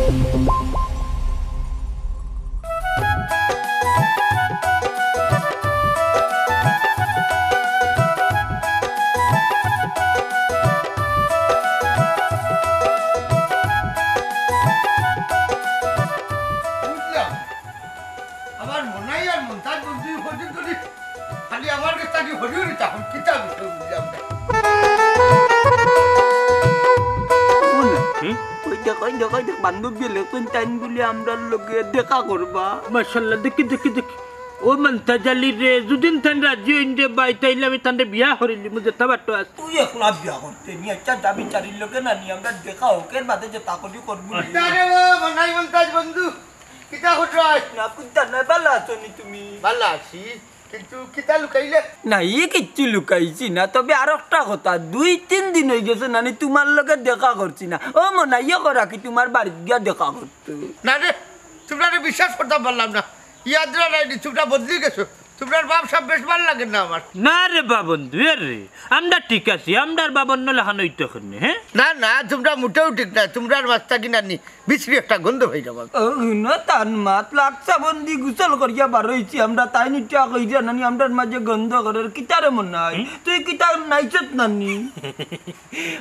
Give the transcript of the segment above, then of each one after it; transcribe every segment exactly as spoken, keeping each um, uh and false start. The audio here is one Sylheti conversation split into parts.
বুঝলাম। আমার মনাই আর মন্তাজ বন্ধু হরি ধরি, খালি আমার কাছে থাকি হরি হরি, তখন কিতা বিষয় বুঝলাম না। হুন, হুম? ওই দেখ, ওই দেখ, ওই দেখ, বান্ধব গেলে কোন টাইম বলি আমরার লগে দেখা করবা। মাশাআল্লাহ, দেখি, দেখি, দেখি। ও মন্তাজ আলী রে, যুদিন তান রাজি অইন রে ভাই, তাইলে আমি তানরে বিয়া করিলিমু, যেতা বাটো আছে। তুই একলা বিয়া করতে নি, আচ্ছা, যাবি চারির লগে না নি, আমরা দেখা হোক, এর বাদে যেতা করি করমু নি। আরে ও মনাই মন্তাজ বন্ধু, কিতা কররায়? না, কুন্তা নাই, ভালা আছো নি তুমি? ভালা আছি, কিন্তু কিতা লুকাইলে? না, ই কিচ্ছু লুকাইছি না, তবে আর একটা কথা, দুই তিন দিন অই গেছে নানি তুমার লগে দেখা করছি না। ও মনাই, ইয়ে করা কি তুমার বাড়িত গিয়া দেখা করতো? না রে, তুমরারে বিশ্বাস করতাম পারলাম না। ইয়াদরা নাই নি, তুমরা বদলি গেছো। তুমরার ভাব সাব বেশ ভালা লাগে না আমার। না রে বা বন্ধু, এ রে, আমরা ঠিক আছি, আমরার ভাব অন্য লাখান অইতো কেনে, হ্যাঁ? না, না, তুমরা মোটেও ঠিক না। তুমরার মাছ থাকি নানি বিশ্রী একটা গন্ধ পাইরাম আমি। ও, হুনো, তান মাত লাগছা বন্দি গোসল করিয়া বার অইছি আমরা, তাইন ইটা কইরা নানি আমরার মাঝে গন্ধ করের, কিতারে মনাই? হুম? তুই কিতা নাইছত নানি?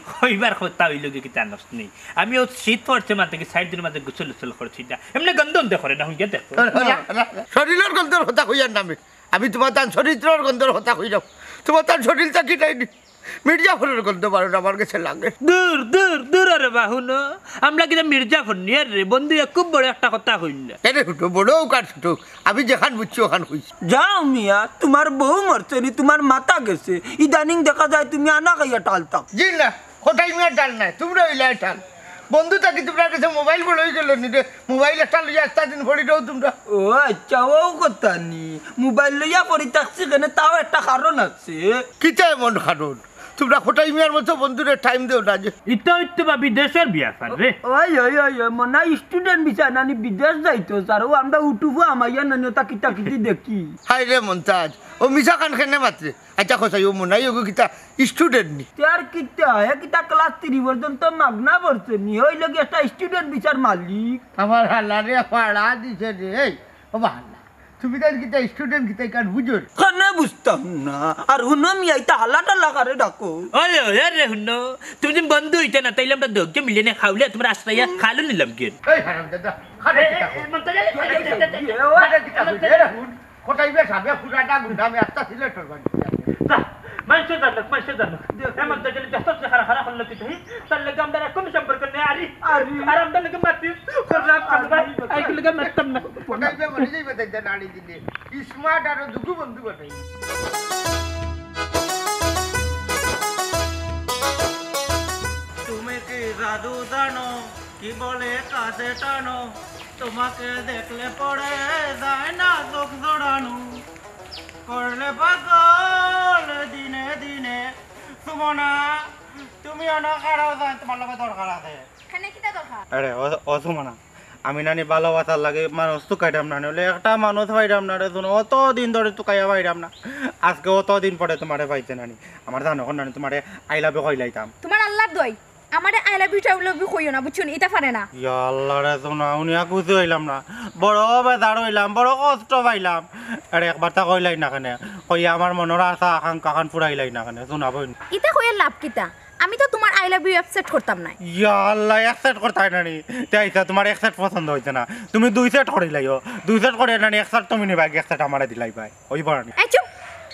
কইবার কথা অইলো গি কিতা নস নি? আমি অউ শীত পড়ছে মাত্র কি চাইর দিনর মাঝে গোসল উসল করছি না। এমনে গন্ধ অন্ধ করে না, হুঙ্গে দেখো। না, না, না, না। শরীরর গন্ধর কথা কইয়ার নামে। আমি তুমার তান চরিত্রর গন্ধর কথা কইরাম। তুমার তান শরীর থাকি নাই নি। মির্জাফরের গন্ধ বারো আমার গেছে লাগে। দূর, দূর, দূর রে বা, হুনো। আমরা কিতা মির্জাফর নি, এ রে, বন্ধু, এ খুব বড় একটা কথা কইলা। এ রে, হুনো, বড় অউক আর ছোট অউক, আমি যেখান বুঝছি অখান কইছি। যাও মিয়া, তুমার বউ মরছে নি, তুমার মাথা গেছে। ইদানিং দেখা যায় তুমি আনা খাইয়া টালতাম। জি না, কটাই মিয়া টাল নায়, তুমরা অইলায় টাল। বন্ধু থাকি তুমরার গেছে মোবাইল বড় অই গেল নি রে, মোবাইল একটা লইয়া একটা দিন পড়ি রও তুমরা। ও আচ্ছা, অউ কথা নি, মোবাইল লইয়া পড়ি থাকছি কেনে, তাও একটা কারণ আছে। কিতা এমন কারণ? তুমরা কটাই মিয়ার মতো বন্ধুরে টাইম দেও না যে। ইতা অইতো বা বিদেশর বিয়াপার রে। ওই, ওই, ওই, ওই, মনাই স্টুডেন্ট ভিসা নানি বিদেশ যাইতো, স্যার, অউ আমরা উঠুবো আমাইয়া নানি ওটা কিতা কিতি দেখি। হায় রে মন্তাজ, অউ মিছা খান কেনে মাতরে? আচ্ছা, কও চাই, অউ মনাই অগু কিতা স্টুডেন্ট নি? তে আর কিতা, হে কিতা ক্লাস থ্রি পর্যন্ত মাগনা পড়ছে নি, অউ লাগি একটা স্টুডেন্ট ভিসার মালিক। আমার হালারে ফাড়া দিছে রে, এই, ও বা হালা, তুমি তাইন কিতা স্টুডেন্ট কিতা ইখান বুঝো নি? কেনে বুঝতাম না, আর হুনো মিয়া, ইতা হালা টালা কারে ডাকো? ওই, ওই, এ রে হুনো, তুমি যদি বন্ধু অইতা না, তাইলে আমরা দুইওগে মিলিয়া নে খাউলিয়া তুমার আশ্রয়া খালো নিলাম গি। এই হারামজাদা, খাটে কিতা কও? খাটে কিতা কও? এ রে হুন, কটাই বে সাবে ফুরাটা গুন্ডা, আমি আস্তা সিলেটর বাড়ি। যা, মানষে জানুক, মানষে জানুক। এ মন্তাজ আলী যত যে খারা খারা করলো কি তুই, তার লগে আমরার কুনু সম্পর্ক নাই, আরি। আরি। আর আমরার লগে মাতিস, করলাম, করলাম, আরি। আইগুলো লগে মাততাম না। কটাই বে মরি যাইবে, তাই নাড়ি দিলে। স্মার্ট আরো দুগু বন্ধু বানাই। তুমি কি জাদু জানো, কি বলে কাছে টানো, তোমাকে দেখলে পড়ে যায় না চোখ জোড়ানো, করলে পাগল দিনে দিনে। সুমনা, তুমি অনো খাড়াও যান, তুমার লগে দরকার আছে। কেনে কিতা দরকার? আরে, ও, ও সুমনা, আমি নানি ভালোবাসার লাগি মানুষ তুকাইরাম না, নাইলে একটা মানুষ পাইরাম না রে, হুনো, অত দিন ধরি তুকাইয়া পাইরাম না। আজকে অত দিন পরে তুমারে পাইছি নানি। আমার জানো অখন নানি তুমারে I love you কইলাইতাম। তুমার আল্লার দোয়াই, আমারে I love you, I love you কইও না, বুঝছো নি? ইতা পারে না। ইয়া আল্লা রে, হুনো, হুনিয়া খুশি অইলাম না। বড় বেজার অইলাম, বড় কষ্ট পাইলাম। আরে একবারতা কইলাই না কেনে? কইয়া আমার মনর আশা আকাঙ্ক্ষা খান ফুরাইলাই না কেনে? হুনো বইন। ইতা কইয়া লাভ কিতা? আমি তো তুমার I love you accept করতাম নায়। ইয়া আল্লা, accept করতায় না নি? তে আইচ্ছা, তুমার এক সেট পছন্দ অইছে না, তুমি দুই সেট করিলাইও। দুই সেট করিয়া না নি, এক সেট তুমি নিবায়, এক সেট আমারে দিলাইবায়। অইবো না নি? এই চুপ,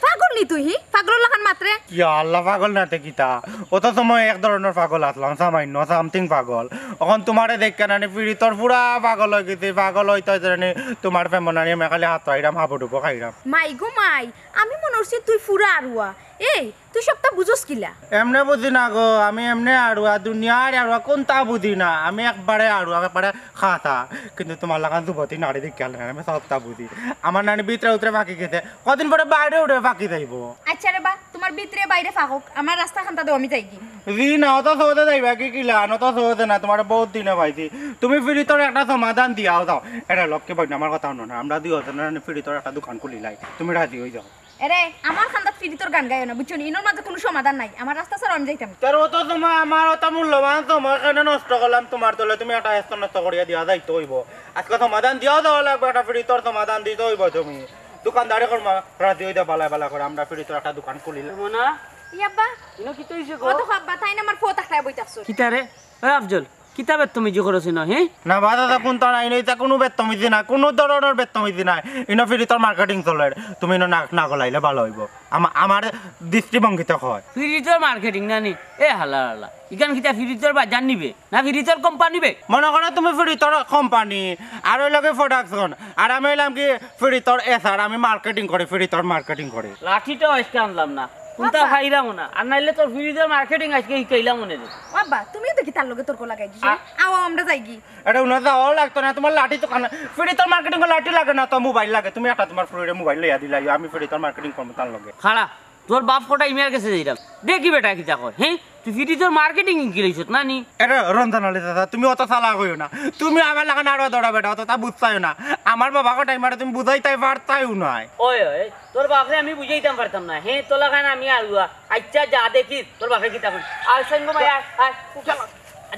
পাগল নি তুই, হি? পাগলর লাখান মাতরে। ইয়া আল্লা, পাগল না তে কিতা? অত সময় এক ধরনর পাগল আছলাম, সামাইন্য, something পাগল। অখন তুমারে দেখিয়া না নি, পিরিতর পুরা পাগল অই গেছি, পাগল অইতে অইতে না নি, তুমার প্রেমো না নি, আমি খালি হাতড়াইরাম, হাবুডুবু খাইরাম। মাই গো মাই, আমি মনো করছি তুই পুরা আড়ুয়া। এই, তুই সবতা বুঝোস কিলা? এমনে বুঝি না গো, আমি এমনে আড়ুয়া, দুনিয়ার আড়ুয়া, কুনতা বুঝি না। আমি একবারে আড়ুয়া, একবারে খাসা। কিন্তু তুমার লাখান যুবতী নারী দেখিয়া না নি, আমি সবতা বুঝি। আমার না নি ভিতরে উতরে ফাকি গেছে, কদিন পরে বাইরে উতরে ফাকি যাইবো। আইচ্ছা রে বা, তুমার ভিতরে বাইরে ফাকুক, আমার রাস্তা খান্তা দেও, আমি যাইগি। জি না, অত সহজে যাইবায় গি কিলা, অত সহজে না, তুমারে বউত দিনে পাইছি। তুমি পিরিতর একটা সমাধান দিয়াও যাও। এরে লক্ষ্মী বইন, আমার কথা হুনো না, আমরা দুইওজনে না নি পিরিতর একটা দোকান খুলিলাই, তুমি রাজি অই যাও। এরে, আমার কান্দাত ফিরিতর গান গাইও না, বুঝছো নি? ইনোর মাঝে কুনু সমাধান নাই, আমার রাস্তা ছাড়ো, আমি যাইতাম। তার অত সময় আমার অত মূল্যবান সময় কেনে নষ্ট করলাম তোমার তলে? তুমি একটা হেস্ত নষ্ট করিয়া দিয়া যাইতে অইবো। আজকে সমাধান দিয়া দেওয়া লাগবো, একটা ফিরিতর সমাধান দিতে অইবো তুমি। দোকানদারে কর্মা রাজি অইতে বালা বালা করে আমরা ফিরিতর একটা দোকান খুলিলাম। মোনা, ই আব্বা। ইনো কিতা অইছে গো? ও তো আব্বা, তাইন আমার ফো তাকায় বইতাছো। কিতা রে? ওই আফজল, কিতা বেত্তমিজি করছ ইনো, হে? না বা দাদা, কুনতা নাই, ইনো ইতা কুনু বেত্তমিজি নাই, কুনু ধরনর বেত্তমিজি নাই। ইনো ফিরিতর মার্কেটিং চলের, তুমি ইনো নাক না গলাইলে বালা অইবো। আমা-, আমার দৃষ্টিভঙ্গিতে কয়। ফিরিতর মার্কেটিং না নি? এ হালা হালা, ইখান কিতা ফিরিতর বাজার নিবে? না ফিরিতর কোম্পানি বে? মনো করো তুমি ফিরিতর কোম্পানি, আর অউ লগে প্রোডাকশন, আর আমি অইলাম কি ফিরিতর এসআর, আমি মার্কেটিং করি, ফিরিতর মার্কেটিং করি। লাঠিটাও আজকে আনলাম না, কুনতা আব্বা। খাইলাম না, আর নাইলে তোর ফিরিতর মার্কেটিং আজকে হিকাইলাম মনে রে। ও আব্বা, তুমিও দেখি তার লগে তর্ক লাগাই দিছো। আ- আও, আমরা যাইগি। এটা উনা যাওয়াও লাগতো না, তোমার লাঠি তো কানা, ফিরিতর মার্কেটিং লাঠি লাগে না তো, মোবাইল লাগে। তুমি একটা তোমার ফুরিরে মোবাইল লইয়া দিলাইও, আমি ফিরিতর মার্কেটিং করমু তার লগে। খাড়া, তোর বাপ কটা ইমার গেছে যাইরাম। দেখি বেটা কিতা কয়, হে? তুই ফিরিতর মার্কেটিং হিকিলিছত না নি? এরে রঞ্জন আলী দাদা, তুমি অত চালাক অইও না। তুমি আমার লাখান আরো দৌড়া বেটা, অততা বুঝতায়ও না। আমার বাবা কটা ইমারে তুমি বুঝাইতায় পারতায়ও নায়। ওই, ওই, তোর বাপরে আমি বুঝাইতাম পারতাম না। হে, তোর লাখান আমি আরুয়া। আচ্ছা, যা দেখি, তোর বাপে কিতা কয়। আর সঙ্গ ভাই, আয়, আয়। চলো।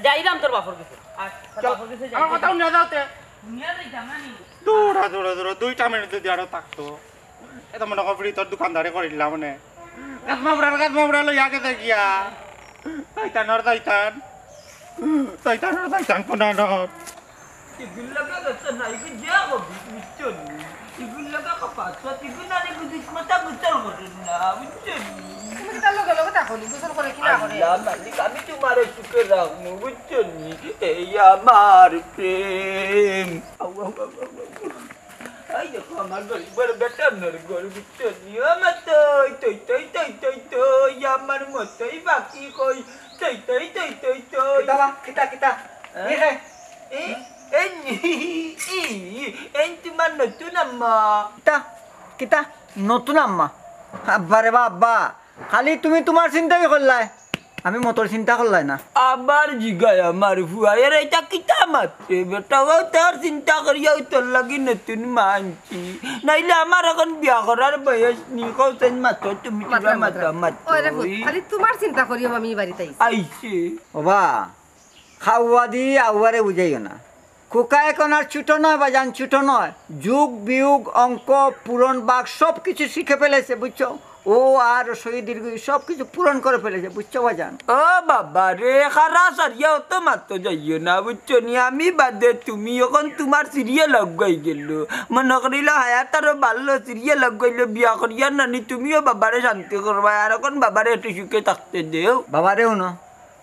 যাইরাম তোর বাপর গেছে। আয়, তোর চলো। বাপর গেছে যাই। আমার কথা হুনিয়া যাও তে। হুনিয়া যাইতাম না নি? দৌড়া, দৌড়া, দৌড়া। দুইটা মিনিট যদি আরো থাকতো। এত মনো কর ফিরিতর দোকানদারি করিলাম মানে। গাছ মামড়ার, গাছ মামড়া লইয়া গেছে গিয়া। শয়তানর শয়তান। শয়তানর শয়তান কোনানর। ইগুর লগে গেছে না, ইগু যে হবি, বুঝছো নি? ইগুর লগে কপাস, ইগু না রে, বুঝিস, মাথা গোসল করে না, বুঝছো নি? তুমি কিতা লগে লগে থাকো নি, গোসল করে কি না করে? আল্লাহ মালিক, আমি তোমারে সুখে রাখমু, বুঝছো নি? এই আমার প্রেম। আউ, আউ, আউ, আউ, আউ। এই দেখো আমার গরিবর বেটা নর গরিব চলি আমার তই, তই, তই, তই, তই, তই, আমার মতই বাকি কই, তই, তই, তই, তই, তই। কিতা বা? কিতা, কিতা? হ্যাঁ? কি খায়? এই, এই, এই, এই তোমার নতুন আম্মা। কিতা? কিতা? নতুন আম্মা? আব্বা রে বা আব্বা। খালি তুমি তোমার চিন্তাই করলায়, আমি মতর চিন্তা করলাই না। আবার জিগায় আমার ফুয়া, এর এটা কিতা মাতরে বেটা? ও তোর চিন্তা করিয়াউ তোর লাগি নতুন মা আনছি, নাইলে আমার এখন বিয়া করার বয়স নি। কও তাইন মাতো, তুমি কিবা মাতো, মাতো। ওরে ফুত, খালি তোমার চিন্তা করিয়াউ আমি ই বাড়িত আইছি। আইছে। ওবা, খাওয়া দি আউয়ারে বুঝাইও না। খোকা এখন আর ছোট নয় বাজান, ছোট নয়। যোগ, বিয়োগ, অঙ্ক, পূরণ, ভাগ সব কিছু শিখে ফেলেছে, বুঝছো? অ, আ, হ্রস্ব ই দীর্ঘ ই সব কিছু পূরণ করে ফেলেছে, বুঝছো বাজান? ও বাবা রে, খাড়া সারিয়া অত মাতো যাইও না, বুঝছো নি? আমি বাদে তুমি, এখন তোমার সিরিয়াল আগুয়াই গেল। মনো করিলা হায়াত আরো বাড়লো, সিরিয়াল আগুয়াইলো, বিয়া করিয়া নানি তুমিও বাবারে শান্তি করবায়, আর এখন বাবারে একটু সুখে থাকতে দেও। বাবারে হুনো,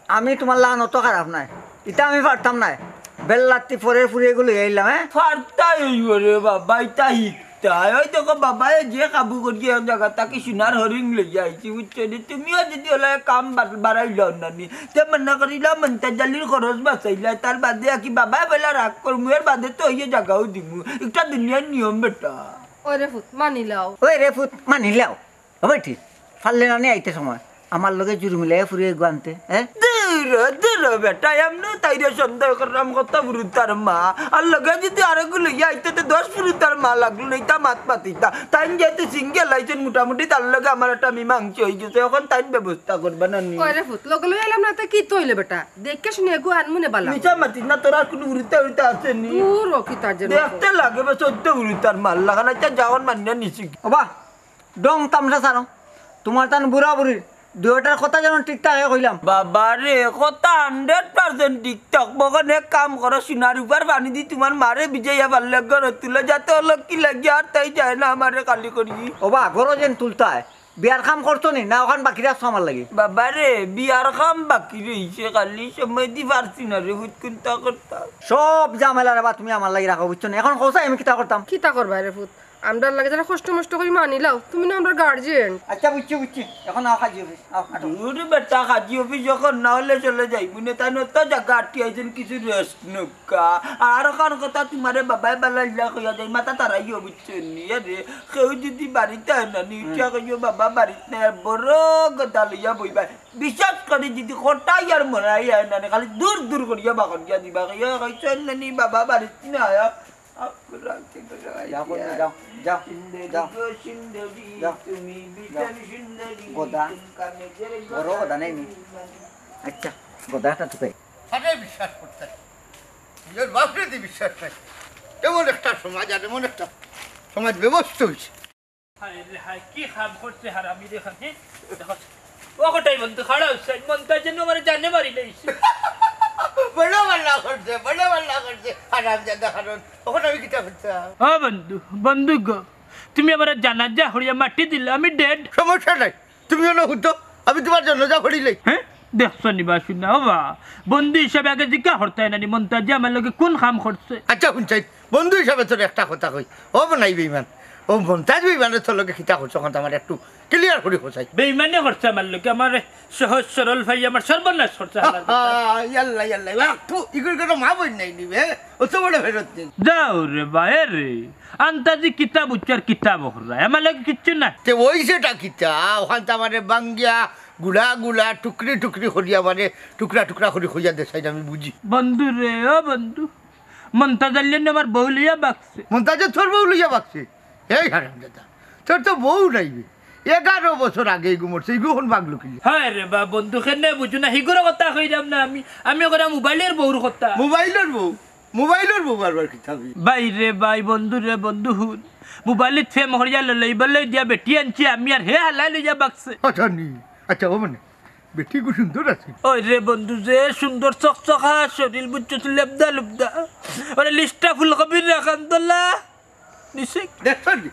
আমি তোমার লাখান অত খারাপ নায়, ইতা আমি পারতাম নায়। বেল্লাত্তি পরের ফুড়ি এগু লইয়া আইলাম, হে? পারতায় অইবো রে বাবা, ইতা হিকতায়। ওই দেখো বাবায় যে কাবু করিয়া এক জাগা থাকি সোনার হরিণ লইয়া আইছি, বুঝছো নি? তুমিও যদি অলা কাম বার-, বাড়াইলাও না নি, তে মনো করিলাও মন্তাজ আলীর খরচ বাঁচাইলায়, তার বাদে আর কি বাবায় বলে রাগ করমু, এর বাদে তো অইয়ে জাগাও দিমু। ইটা দুনিয়ার নিয়ম বেটা। ওই রে ফুত, মানিলাও। ওই রে ফুত, মানিলাও। ও বেটি, পারলে না নি আইতে সময় আমার লগে জুড়ি মিলাইয়া ফুড়ি এগু আনতে, হে? দূর, দূর বেটা, এমনেউ তাইরে সন্দেহ করলাম কত ফুরুতার মা। আর লগে যদি আরেকগু লইয়া আইতে তে দশ ফুরুতার মা লাগলো না, ইতা মাত মাতিতা। তাইন যেহেতু সিঙ্গেল আইছইন, মোটামুটি তার লগে আমার একটা মীমাংসা অইগেছে, এখন তাইন ব্যবস্থা করবা না নি? ওই রে ফুত, লগে লইয়া আইলাম না, তে কিতা অইলো বেটা? দেখিয়া শুনিয়া এগু আনমু নে বালা। মিছা মাতিস না, তোর আর কুনু ফুরুতা ফুরুতা আছে নি? দূর ও, কিতা যেন দেখতে লাগে বা চৌদ্দ ফুরুতার মার লাখান, আচ্ছা যাওন মানিয়া নিছি। ওবা, ঢং তামশা ছাড়ো। তোমার তান বুড়া বুড়ির দুইটার কথা যেন ঠিক থাকে কইলাম। বাবা রে, কথা hundred percent ঠিক থাকবো। অখন এক কাম করো, সোনার উপর পানি দি তোমার মারে ভিজাইয়া পারলে ঘরো তুলো, যাতে অলক্ষী লাগি আর তাই যায় না আমারে খালি করি। ওবা, ঘরো যেন তুলতায়। বিয়ার কাম করছো নি? না অখান বাকি রাখছো আমার লাগি? বাবা রে, বিয়ার কাম বাকি রইছে, খালি সময় দি পারছি না রে, হুত কুন্তা করতাম। সব ঝামেলা রে বা তুমি আমার লাগি রাখো, বুঝছো নি? এখন কও চাই আমি কিতা করতাম? কিতা করবায় রে ফুত? আমরার লাগি যারা কষ্ট মষ্ট করি মানিলাও, তুমি না আমরার গার্জিয়ান। আচ্ছা, বুঝছি, বুঝছি। এখন আও কাজী অফিস, আও, আটো। দূর বেটা, কাজী অফিস যখন না অইলে চলে যাইমু নে, তাইন অত জাগা আটিয়া আইছইন, কিছু rest নেউক্কা। আর অখান কথা তোমারে বাবায় বালা ইলা কইয়া যায়, মাথা তারাইও বুঝছো নি? আরে, কেউ যদি বাড়িত আয় না নি, উঠিয়া কইও, "বাবা বাড়িত নাই," আর বড় গদা লইয়া বইবা। বিশেষ করি যদি কটাই আর মরাই আয় না নি, খালি দূর দূর করিয়া বাগড় দিয়া দিবা, কইও, "কইছইন না নি, বাবা বাড়িত নাই।" যাও, করবে, যাও। যাও, যাও, যাও, যাও। গদা, বড় গদা নাই নি? আচ্ছা, গদা একটা ঢুকাই। আরে বিশ্বাস করতে নিজের বাপরে দি বিশ্বাস নাই। এমন একটা সমাজ আর এমন একটা সমাজ ব্যবস্থা হয়েছে। হায় রে হায়, কি কাম করছে হারামি রে খান, হে? দেখো, ও কটাই বন্ধু খাড়া হচ্ছে, মনটা যেন আমার জানে মারি লাইছে। বড় বাল্লা করছে, বড় বাল্লা করছে, হারাম জাদা কারণ। ওখানে আমি কিতা করতাম? ও বন্ধু, বন্ধু গো, তুমি আমার জানাজা হরিয়া মাটি দিলে, আমি ডেড। সমস্যা নাই, তুমি অনো হুতো, আমি তোমার জানাজা হরিলাই। হ্যাঁ, দেখছো নি বা শুনা, ও বা, বন্ধু হিসাবে আগে জিজ্ঞা করতে হয় না নি, মন্তাজে আমার লগে কোন কাম করছে? আচ্ছা, হুনছাই, বন্ধু হিসাবে তোর একটা কথা কই, ও বনাই বেইমান, ও মন্তাজ বেইমানে তোর লগে কিতা করছে, ওখান আমার একটু ক্লিয়ার করি কোথায়? বেইমানে করছে আমার লগে, আমার সহজ সরল ভাই আমার সর্বনাশ করছে হালার বেটা। ইয়াল্লা, ইয়াল্লা, ওয়া, থু, ইগুর কোনো মা বইন নাই নিবে, ও তো বড় ফেরত দিন। যাও রে বা, এ রে, আন্তাজি কিতাব উচ্চার কিতাব হররা, আমার লগে কিচ্ছু না। তে ওই সেটা কিতা, ওখান তো আমারে বাঙ্গিয়া, গুলা গুলা, টুকরি টুকরি করিয়া, মানে, টুকরা টুকরা করি কইয়া দে, সাইড আমি বুঝি। বন্ধু রে, ও বন্ধু, মন্তাজ আইলে না আমার বউ লইয়া বাগছে। মন্তাজে তোর বউ লইয়া বাগছে? এই হারামজাদা, তোর তো বউ নাই বে। এগারো বছর আগে এগু মরছে, এগু এখন বাগলো কিলে? হায় রে বা বন্ধু, কেনে বুঝো না, হিগুর কথা কইরাম না আমি, আমি কইরাম মোবাইলের বউর কথা। মোবাইলের বউ? মোবাইলের বউ বারবার কিতা কই? ভাই রে ভাই, বন্ধু রে বন্ধু, হুন, মোবাইলে প্রেম করিয়া লইবলে দিয়া বেটি আনছি আমি, আর হে হালাই লইয়া বাগছে। আচ্ছা নি, আচ্ছা, ও মানে, বেটি খুব সুন্দর আছে। ওই রে বন্ধু, যে সুন্দর চকচকা শরীর, বুঝছো, লেবদা লুবদা, ওরে লিস্টা ফুলকপির রাখান তোলা। নিশ্চয়। দেখছো নি?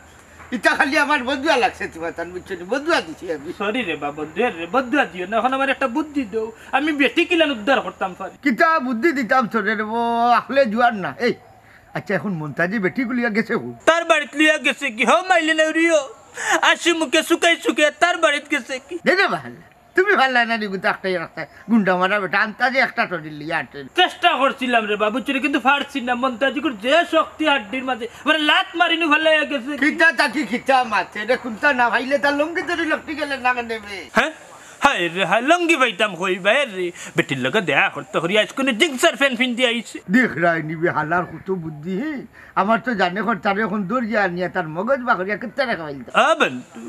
ইটা খালি আমার বদুয়া লাগছে তোমার, তার বুঝছো নি? বদুয়া দিছি আমি। সরি রে বা বন্ধু, এ রে, বদুয়া দিও না, এখন আমার একটা বুদ্ধি দেও, আমি বেটি কিলান উদ্ধার করতাম পারি। কিতা বুদ্ধি দিতাম তোরে রে, ও আখলে জুয়ার না। এই, আচ্ছা, এখন মন্তাজি বেটি গুলিয়া গেছে কো? তার বাড়িত লইয়া গেছে কি? হো মাইলে না উড়িও, আসি মুখে শুকাই শুকে তার বাড়িত গেছে কি? দে দে বাহাল। তুমি পারলা না নি গুতা একটাই রাস্তায় গুন্ডা মারা বেটা, আন্তাজে একটা টরিল লইয়া আটে। চেষ্টা করছিলাম রে বাবু চুরি, কিন্তু পারছি না। মন্তাজিকুর যে শক্তি হাড্ডির মাঝে, মানে লাত মারিনু ফালাইয়া গেছে। কিতা তাকি কিতা মাতে রে, কুন্তা না পাইলে তার লুঙ্গি ধরি লকটি গেলে না নেবে। হ্যাঁ? হায় রে হায়, লুঙ্গি পাইতাম কই ভাই রে? বেটির লগে দেখা করতে করি আইজ কুনু জিন্সের প্যান্ট পিন্দি আইছে। দেখ রায় নিবে হালার কত বুদ্ধি, হে? আমার তো জানে কর তারে এখন দৌড়িয়া আনিয়া তার মগজ বাকরিয়া কিত্তা রেখা পাইলতাম। আ বন্ধু,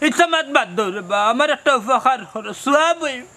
ইতা মাত বাদ দেও রে বা, আমার একটা উপকার করো, সওয়াব অইবো।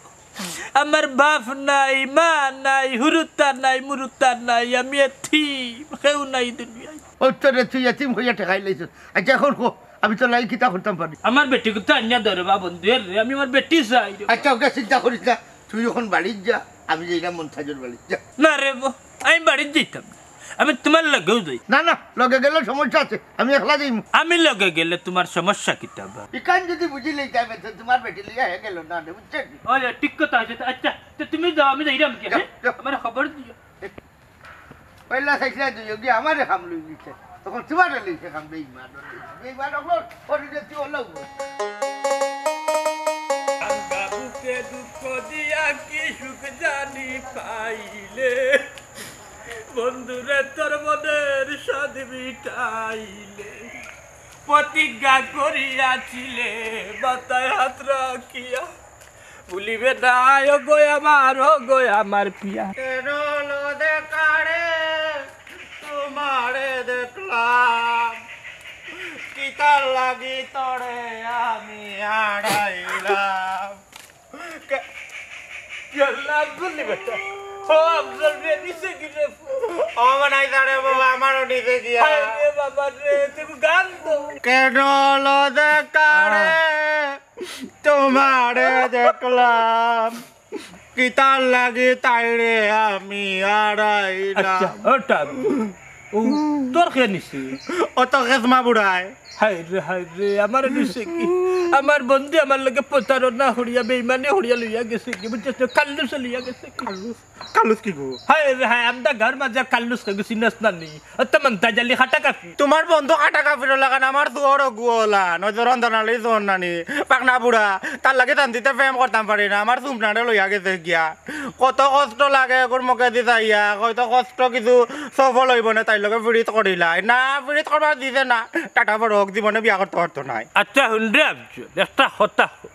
আমার বাপ নাই, মা নাই, হুরুতা নাই, মুরুতা নাই, আমি এতিম, কেউ নাই দুনিয়াত। ও তোরে তুই এতিম কইয়া ঠেকাই লাইছস। আচ্ছা, এখন কো, আমি তোর লাগি কিতা করতাম পারি? আমার বেটি কুতা আনিয়া দেও রে বা বন্ধু, এ রে, আমি আমার বেটি চাই রে। আচ্ছা, ওকে চিন্তা করিস না, তুই এখন বাড়িত যা, আমি যাইরাম মন্তাজর বাড়িত, যা। না রে বা, আমি বাড়িত যাইতাম না, আমি তোমার লগেউ যাই। না, না, লগে গেলে সমস্যা আছে, আমি একলা যাইমু। আমি লগে গেলে তোমার সমস্যা কিতা বা? ইখান যদি বুঝি লইতাম, তে তোমার বেটি লইয়া হে গেল না রে, বুঝছো নি? ওই, ঠিক কথা আছে। আচ্ছা, তে তুমি যাও, আমি যাইরাম কি, যাও, হ্যাঁ? যাও। আমার খবর দিও। পয়লা চাইছিলা দুইও গিয়া আমারে কাম লই নিছে, তখন তোমারে লইছে কাম, বেইমান, বেইমান অকল, ওরে যে তুই অলাউ। আঙ্গা বুকে দুঃখ দিয়া কি সুখ জানি পাইলে, বন্ধুরে তোর মনের স্বাদ মিটাইলে। প্রতিজ্ঞা করিয়াছিলে মাথায় হাত রাখিয়া, ভুলিবে না ও গো আমার, ও গো আমার পিয়া। কেন লদে কারে তোমারে দেখলাম, কিতার লাগি তোরে আমি আড়াইলাম। কে-, ইয়াল্লা, আব্দুল নি বেটা। ও আব্দুল রে, নিচে কি রে? ও বানাই দাঁড়ে বাবা, আমারও নিচে গিয়া। হায় রে বাবা রে, তুই গান তো। কেন লদে কারে তোমারে দেখলাম, কিতার লাগি তাইরে আমি আড়াইলাম। আচ্ছা, ওটা ও তোর কে নিছে? ও তো খেসমা বুড়ায়। হায় রে, হায় রে, আমার নিছে কি? আমার বন্ধু আমার লগে প্রতারণা করিয়া, বেইমানি করিয়া লইয়া গেছে কি? বুঝছস তো? কাল্লুসে লইয়া গেছে কি? কাল্লুস? কাল্লুস কি গো? হায় রে, হায়, আমরা গাঁওর মাঝে কাল্লুস কই গেছি, নাস নানি। ও তো মন্তাজ আলী খাটা কাফি। তোমার বন্ধু খাটা কাফির লাগান, আমার জোর গুলা, নজর অন্ধনালি জোর নানি। পাকনা বুড়া, তার লগে শান্তিতে প্রেম করতাম পারি না, আমার সুমনারে লইয়া গেছে গিয়া। কত কষ্ট লাগে এগুর মুখে দি চাইয়া, কত কষ্ট কিছু সফল অইবো না, তাইর লগে ফিরিত করিলাই। না, ফিরিত করবার দিছে না, টাটা বড় হোক, জীবনে বিয়া করতে পারতো নাই। আচ্ছা, হুন রে আফজল, একটা কথা কই।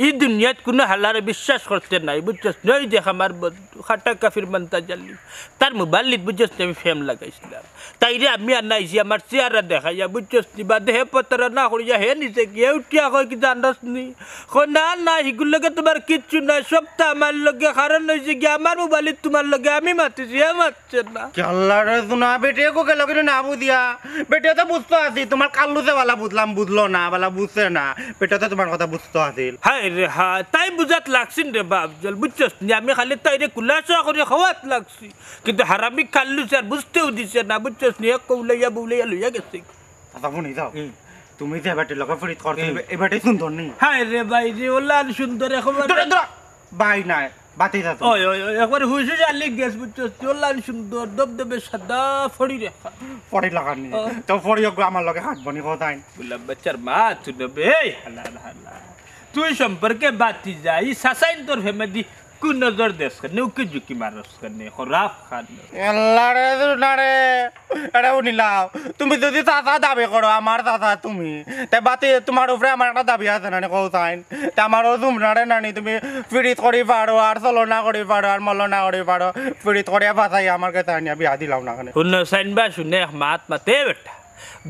ই দুনিয়াত কুনু হালারে বিশ্বাস করতে নাই, বুঝছস নি? ওই দেখ আমার বন্ধু, খাটা কাফির মন্তাজ আলী, তার মোবাইল বুঝছস নি, আমি ফেম লাগাইছিলাম। তাইরে আমি আনাইছি, আমার চেহারা দেখাইয়া, বুঝছস নি? বাদে হে প্রতারণা করিয়া হে নিছে গিয়া উঠিয়া কয় কি জানস নি? কয়, "না, না, হিগুর লগে তুমার কিচ্ছু নাই, সবতা আমার লগে, কারণ অইছে গিয়া আমার মোবাইল তুমার লগে আমি মাতিছি, হে মাতছে না।" কি আল্লাহ রে, শুনা, বেটি একো গেল কিন্তু না বুঝিয়া। বেটি তো বুঝতো আছি, তুমার কাল্লু যে বালা বুঝলাম, বুঝলো না, বালা বুঝছে না। বেটি তো তুমার কথা বুঝতো আছিল। হায় রে হায়, তাই বুঝাত লাগছিল রে বা আফজল, বুঝছস নি? আমি খালি তাইরে কুলাসা করি খাওয়াত লাগছি। কিন্তু হারামি কাল্লু স্যার বুঝতেও দিছে না, বুঝছস নি? এক কৌলাইয়া বৌলাইয়া লইয়া গেছে। কথা শুনি যাও। হুম। তুমি যে বেটির লগে ফিরিত করতে, হুম। এ বেটি সুন্দর নি? হায় রে ভাই রে, ওলান সুন্দর এখন। ধরো, ধরো। ভাই নাই, বাতি যা তুমি। ওই, ওই, ওই, একবার হুশ হুশ আলি গেছ, বুঝছস? ওলান সুন্দর, দবদবে সাদা, ফড়ি রেখা। ফড়ি লাগানি। ও। তো ফড়ি ওগো আমার লগে হাঁটবো নি কোথায়? গোলাম বাচ্চার মা, তুই নবে, এই, হালা, হালা, হালা। তুই সম্পর্কে বাতি যা, ই সাসাইন তোর ফেমেদি কুনজর দেশ কেনে, উকি ঝুঁকি মারস কেনে, খরাফ খান। আল্লাহ রে, দুনা রে, এটা শুনিলাম। তুমি যদি চাচা দাবি করো, আমার চাচা তুমি, তে বাতি তুমার উপরে আমার একটা দাবি আছে নানি, কও চাইন। তে আমারও দুমনারে নানি, তুমি ফিরিত করি পারো, আর চলনা করি পারো, আর মলনা করি পারো, ফিরিত করিয়া বাঁচাই আমার কাছে আনিয়া বিয়া দিলাও না কেনে। হুনো চাইন বা, শুনে এক মাত মাতে বেটা।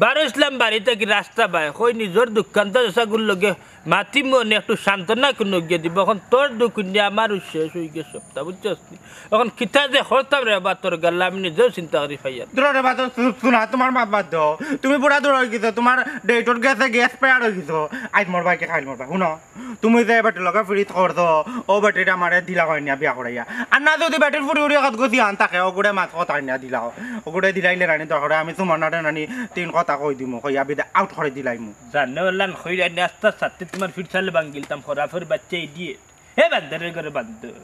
বারো ইসলাম বাড়ি থাকি রাস্তা বায়, কই নিজর দোকান তো চাচাগুর লগে মাতি মনে একটু সান্ত্বনা কুনু গিয়া দিব। এখন তোর দুখ নিয়া আমারও শেষ অই গেছে সবতা, বুঝছস নি? এখন কিতা যে করতাম রে বা তোর গাল্লা, আমি নিজেও চিন্তা করি পাইয়ার। দূর রে বা, তো শু-, শুনা, তুমার মাত বাদ দেও। তুমি বুড়া দূর অই গেছো, তুমার ডেটর গেছে, গ্যাস পেয়ার অই গেছো। আইজ মরবায় কি কাইল মরবায়, হুনো। তুমি যে বেটির লগে ফিরিত করছো, ও বেটির আমারে দিলা কইনিয়া বিয়া করাইয়া। আর না যদি বেটির ফুড়ি উড়ি কত গছি আন থাকে, ওগুড়ে মাত কথা আনিয়া দিলাও। ওগুড়ে দিলাইলে নানি দরকার, আমি তুমার নাটে নানি তিন কথা কই দিমু, কইয়া বিদে আউট করি দিলাইমু। জানো লান কইরা নি আস্তা সাথে তুমার ফিরসালে বাঙ্গিলতাম খরাফর বাচ্চা ইডিয়েট। এ বান্দরের ঘরে বান্দর।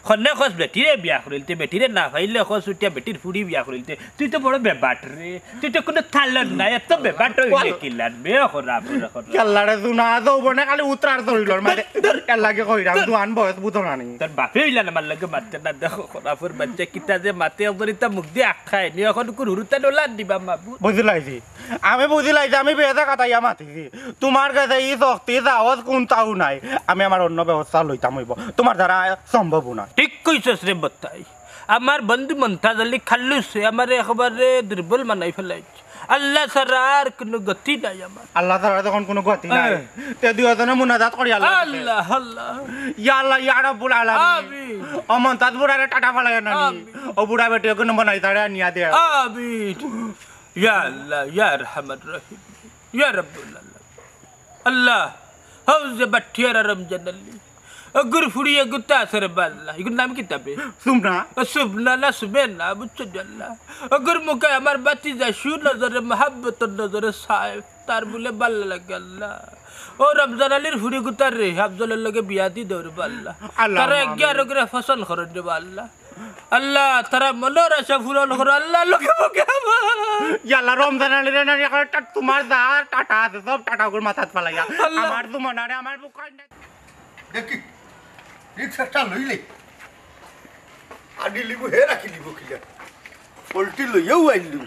খন্নে খস বেটিরে বিয়া করিলতে, বেটিরে না পাইলে খস উঠিয়া বেটির ফুড়ি বিয়া করিলতে। তুই তো বড় বেবাট রে। তুই তো কুনু তালন নাই, এত বেবাট অইলে কিলান বে খরাফর, খরাফর। কেল্লারে জুনা যৌবনে খালি উতরার ধরিলর মাঝে। এর লাগি কইরাম, জুয়ান বয়স বুঝো না নি। তোর বাপে অইলা না আমার লগে মাততে না, দেখো খরাফর বাচ্চা কিতা যে মাতে, অজরিতা মুখ দিয়া আখায় নি, এখন কুন হুরুতা ডোলার দিবা মাবু। বুঝিলাইছি। আমি বুঝিলাই যে আমি বেজা কাটাইয়া মাতিছি। তুমার গেছে ই শক্তি সাহস কুনটাও নাই। আমি আমার অন্য ব্যবস্থা লইতাম অইবো। তুমার দ্বারা সম্ভব না। ঠিক কইছস রে বত্তাই। আমার বন্ধু মন্তাজ আলী খাল্লুসে আমারে একেবারে দুর্বল বানাই ফেলাইছে। আল্লাহ ছাড়া আর কুনু গতি নাই আমার। আল্লাহ ছাড়া যখন কুনু গতি নাই, হ্যাঁ। তে দুইজনে মুনাজাত করি আল্লাহ। আল্লাহ, আল্লাহ। ইয়া আল্লাহ, ইয়া রাব্বুল আলামিন। আমিন। ও মন্তাজ বুড়ারে টাটা ফালাইয়া নানি। আমিন। ও বুড়া বেটি ওকে নম্বর নাই, তারে আনিয়া দে। আমিন। ইয়া আল্লাহ, ইয়া আরহামার রাহিম, ইয়া রাব্বুল আলামিন। আল্লাহ, হউ যে বাট্টিয়ারা রমজান আলী। অগুর ফুড়ি এগুতা আছে রে বা আল্লাহ। ইগুর নাম কিতা বে? সুমনা। ও সুমনা না সুমেনা, বুঝছো নি আল্লাহ? অগুর মুখে আমার বাতি যায় সুনজরে, মহাব্বতর নজরে সাহেব। তার বুলে বাল্লা লাগে আল্লাহ। ও রমজান আলীর ফুড়ি গুতার রে, আফজলর লগে বিয়া দি দেও রে বা আল্লাহ। আল্লাহ তারা মামিন। এগিয়ে আরো করে ফসল করেন রে বা আল্লাহ। আল্লাহ, তারা মনর আশা পূরণ করো, আল্লাহ, লোকে মুখে আমার। ইয়া আল্লাহ, রমজান আলীরে না, এখন টা-, তুমার যা টাটা আছে, সব টাটা ওগুর মাথাত ফালাইয়া। আল্লাহ। আমার তো মনে হয়, আমার বুক হয় না। দেখি, রিক্সাটা লইলে। আনি লিবু, হে রাখি লিবু কিলা। পোল্ট্রি লইয়াও আইলু।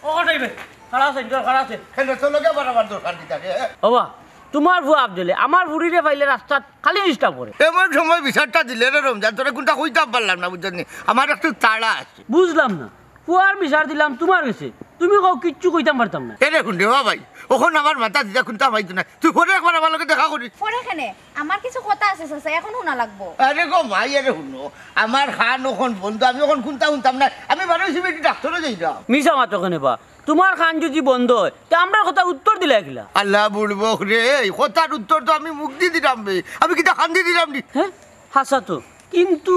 ও, কটাই বে? খাড়া আছে, খাড়া আছে। কেন, তোর লগে আবার আমার দরকার কি থাকে, হ্যাঁ? ওবা, তুমার ফুয়া আফজলে আমার ফুড়িরে পাইলে রাস্তাত খালি disturb করে। এমন সময় বিচারটা দিলে রে রমজান, তোরে কুনটা কইতাম পারলাম না, বুঝছস নি? আমার একটু তাড়া আছে। বুঝলাম না, ফুয়ার বিচার দিলাম তুমার গেছে, তুমি কও কিচ্ছু কইতাম পারতাম না। এরে হুন রে বা ভাই, অখন আমার মাথা দিদা কুনটা পাইতো না। তুই পরে একবার আমার লগে দেখা করিস। পরে কেনে? আমার কিছু কথা আছে চাচা, এখন হুনা লাগবো। আরে গো ভাই, আরে হুনো, আমার কান অখন বন্ধ, আমি অখন কুনটা হুনতাম না। আমি বারো সিমেন্ট ডাক্তারও যাই না। মিছা মাতো কেনে বা? তুমার কান যদি বন্ধ অয়, তে আমরার কথার উত্তর দিলায় কিলা? আল্লাহ বুড়বক রে, এই কথার উত্তর তো আমি মুখদি দিরাম বে, আমি কিতা কানদি দিরাম নি? হ্যাঁ, হাছা তো। কিন্তু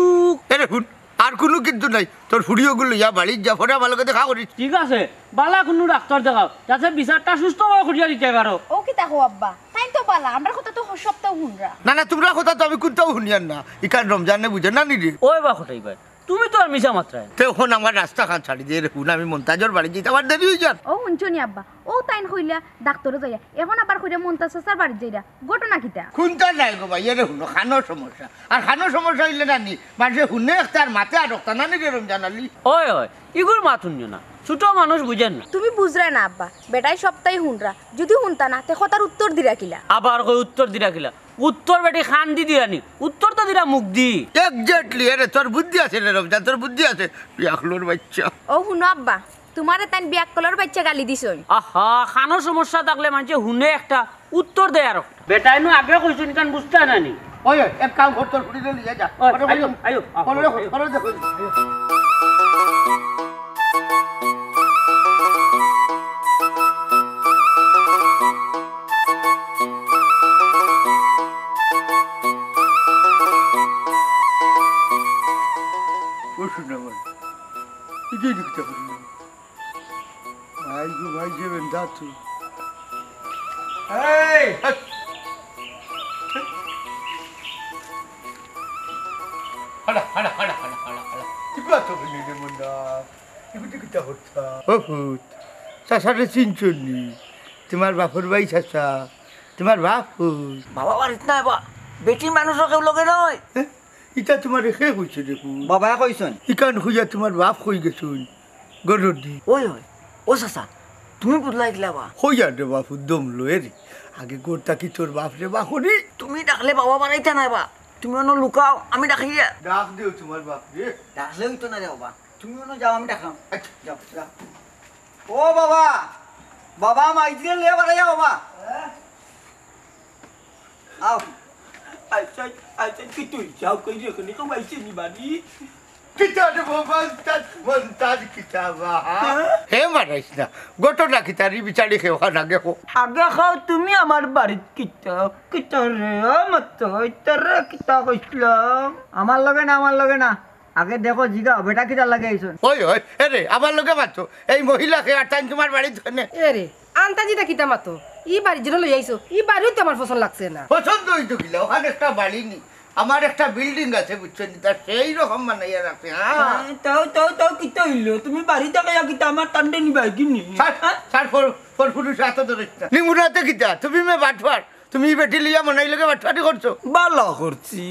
এরে হুন, আর কুনু কিন্তু নাই, তোর ফুড়ি ওগুলো লইয়া বাড়িত যা, পরে আমার লগে দেখা করিস। ঠিক আছে, বালা কুনু ডাক্তার দেখাও, যাতে বিচারটা সুস্থভাবে করিয়া দিতে পারো। ও কিতা কও আব্বা, তাইন তো বালা, আমরার কথা তো সবতাউ হুনরা। না না, তুমরার কথা তো আমি কুনটাও হুনিয়ার না, ইখান রমজানে বুঝে না নি রে। ওই বা কটাই ভাই, তুমি তো আর মিছা মাতরায় না। তে অখন আমার রাস্তা খান ছাড়ি দে রে হুন, আমি মন্তাজর বাড়ি যাইতে আমার দেরি অই যার। ও হুনছো নি আব্বা, ও তাইন কইলা ডাক্তারও যাইরা, অখন আবার কইরা মন্তাজ চাচার বাড়িত যাইরা, ঘটনা কিতা? কুনটা নাই গো ভাই, এরে হুনো, কানর সমস্যা। আর কানর সমস্যা অইলে না নি, মানষে হুনে একটা আর মাতে আর একটা না নি রে রমজান আলী? ওই, ওই, ইগুর মাত হুনিও না। ছোট মানুষ বুঝের না। তুমি বুঝরায় না আব্বা, বেটায় সবতাউ হুনরা, যুদি হুনতা না, তে কথার উত্তর দিরা কিলা? আবার কই উত্তর দিরা কিলা? উত্তর বেটি কান দি দিরা নি, উত্তর তো দিরা মুখ দি। Exactly, এরে তোর বুদ্ধি আছে রে রমজান, তোর বুদ্ধি আছে। বিয়াকলর বাইচ্চা। ও হুনো আব্বা, তুমারে তাইন বিয়াকলর বাইচ্চা গালি দিছইন। আহা, কানর সমস্যা থাকলে মানষে হুনে একটা, উত্তর দেয় আরো। বেটায় নু আগে কইছইন, ইখান বুঝতা না নি? ওই, ওই, এক কাম কর, তোর ফুড়িরে লইয়া যা। ওই, ওরে আইও, বলুন, আইও, আ, ওরে, আইও। ওরে দেখো। ও শোনা ভাই, এই যে লিখতে পারি না। ভাই গো ভাই, যে বেন্দা তুই। এই! হালা, হালা, হালা। তুই কত বলি রে মুন্ডা? তুই কোথায় কিতা করতা? ও ফুত, চাচারে চিনছনি? তুমার বাপর ভাই চাচা, তুমার বাপ কই? বাবা বাড়িত নাই বা, বেটি মানুষ কেউ লগে নাই। হ্যাঁ? ইটা তুমারে কে কইছে রে ফুত? বাবায় কইছইন। ইখান কইয়া তুমার বাপ কই গেছইন? গরুর দি। ওই, ওই, ও চাচা, তুমি বুঝলাই দিলা বা? কইয়া রে বাপ, দম লয়ে রে। আগে গরুর থাকি তোর বাপরে বার করি। তুমি ডাকলে বাবা বাড়িত নাই বা। তুমি অনো লুকাও, আমি ডাকি গিয়া। ডাক দেও তুমার বাপরে। ডাকলে অইতো না রে বাবা। তুমি অনো যাও, আমি ডাকলাম। আচ্ছা। যাও, যাও। ও বাবা, বাবা, মাইজিরে লইয়া বাড়াইয়া বাবা। আও। আচ্ছা, আচ্ছা, কি তুই যাও কই রে, এখানে কেউ আইছে নি বাড়ি? কিতা রে বাবা, তার মন তার কিতা বা? হ্যাঁ? হে মারাইস না, ঘটনা কিতা রে, বিচারি খেয়ে ওখান আগে কো। আগে কও তুমি আমার বাড়িত কিতা, কিতা রে, ও মত, ইতারে কিতা কইছিলাম? আমার লগে না, আমার লগে না। আগে দেখো, জিগাও, বেটা কিতার লাগি আইছইন? ওই, ওই, এরে, আমার লগে মাতো। এই মহিলা কে আর তাইন তুমার বাড়িত কেনে? এরে, আন্তাজিটা কিতা মাতো? ই বাড়ি যেন লই আইছো, ই বাড়িও তো আমার পছন্দ লাগছে না। পছন্দ অইতো কিলা, ওখানে একটা বাড়ি নি। আমার একটা building আছে, বুঝছো নি? তা সেই রকম বানাইয়া রাখছে, হ্যাঁ। হ্যাঁ, তাও, তাও, তাও কিতা অইলো? তুমি বাড়ি থাকাইয়া কিতা আমার টান্ডে নিবাই কি নি? ছাড়, হ্যাঁ? ছাড়, ফর, ফর ফুরুষ এত ধরিস না। নিমুনাতে কিতা? তুমি মে বাটপার। তুমি ই বেটি লইয়া মনাই লগে বাটপারি করছো? বালা করছি।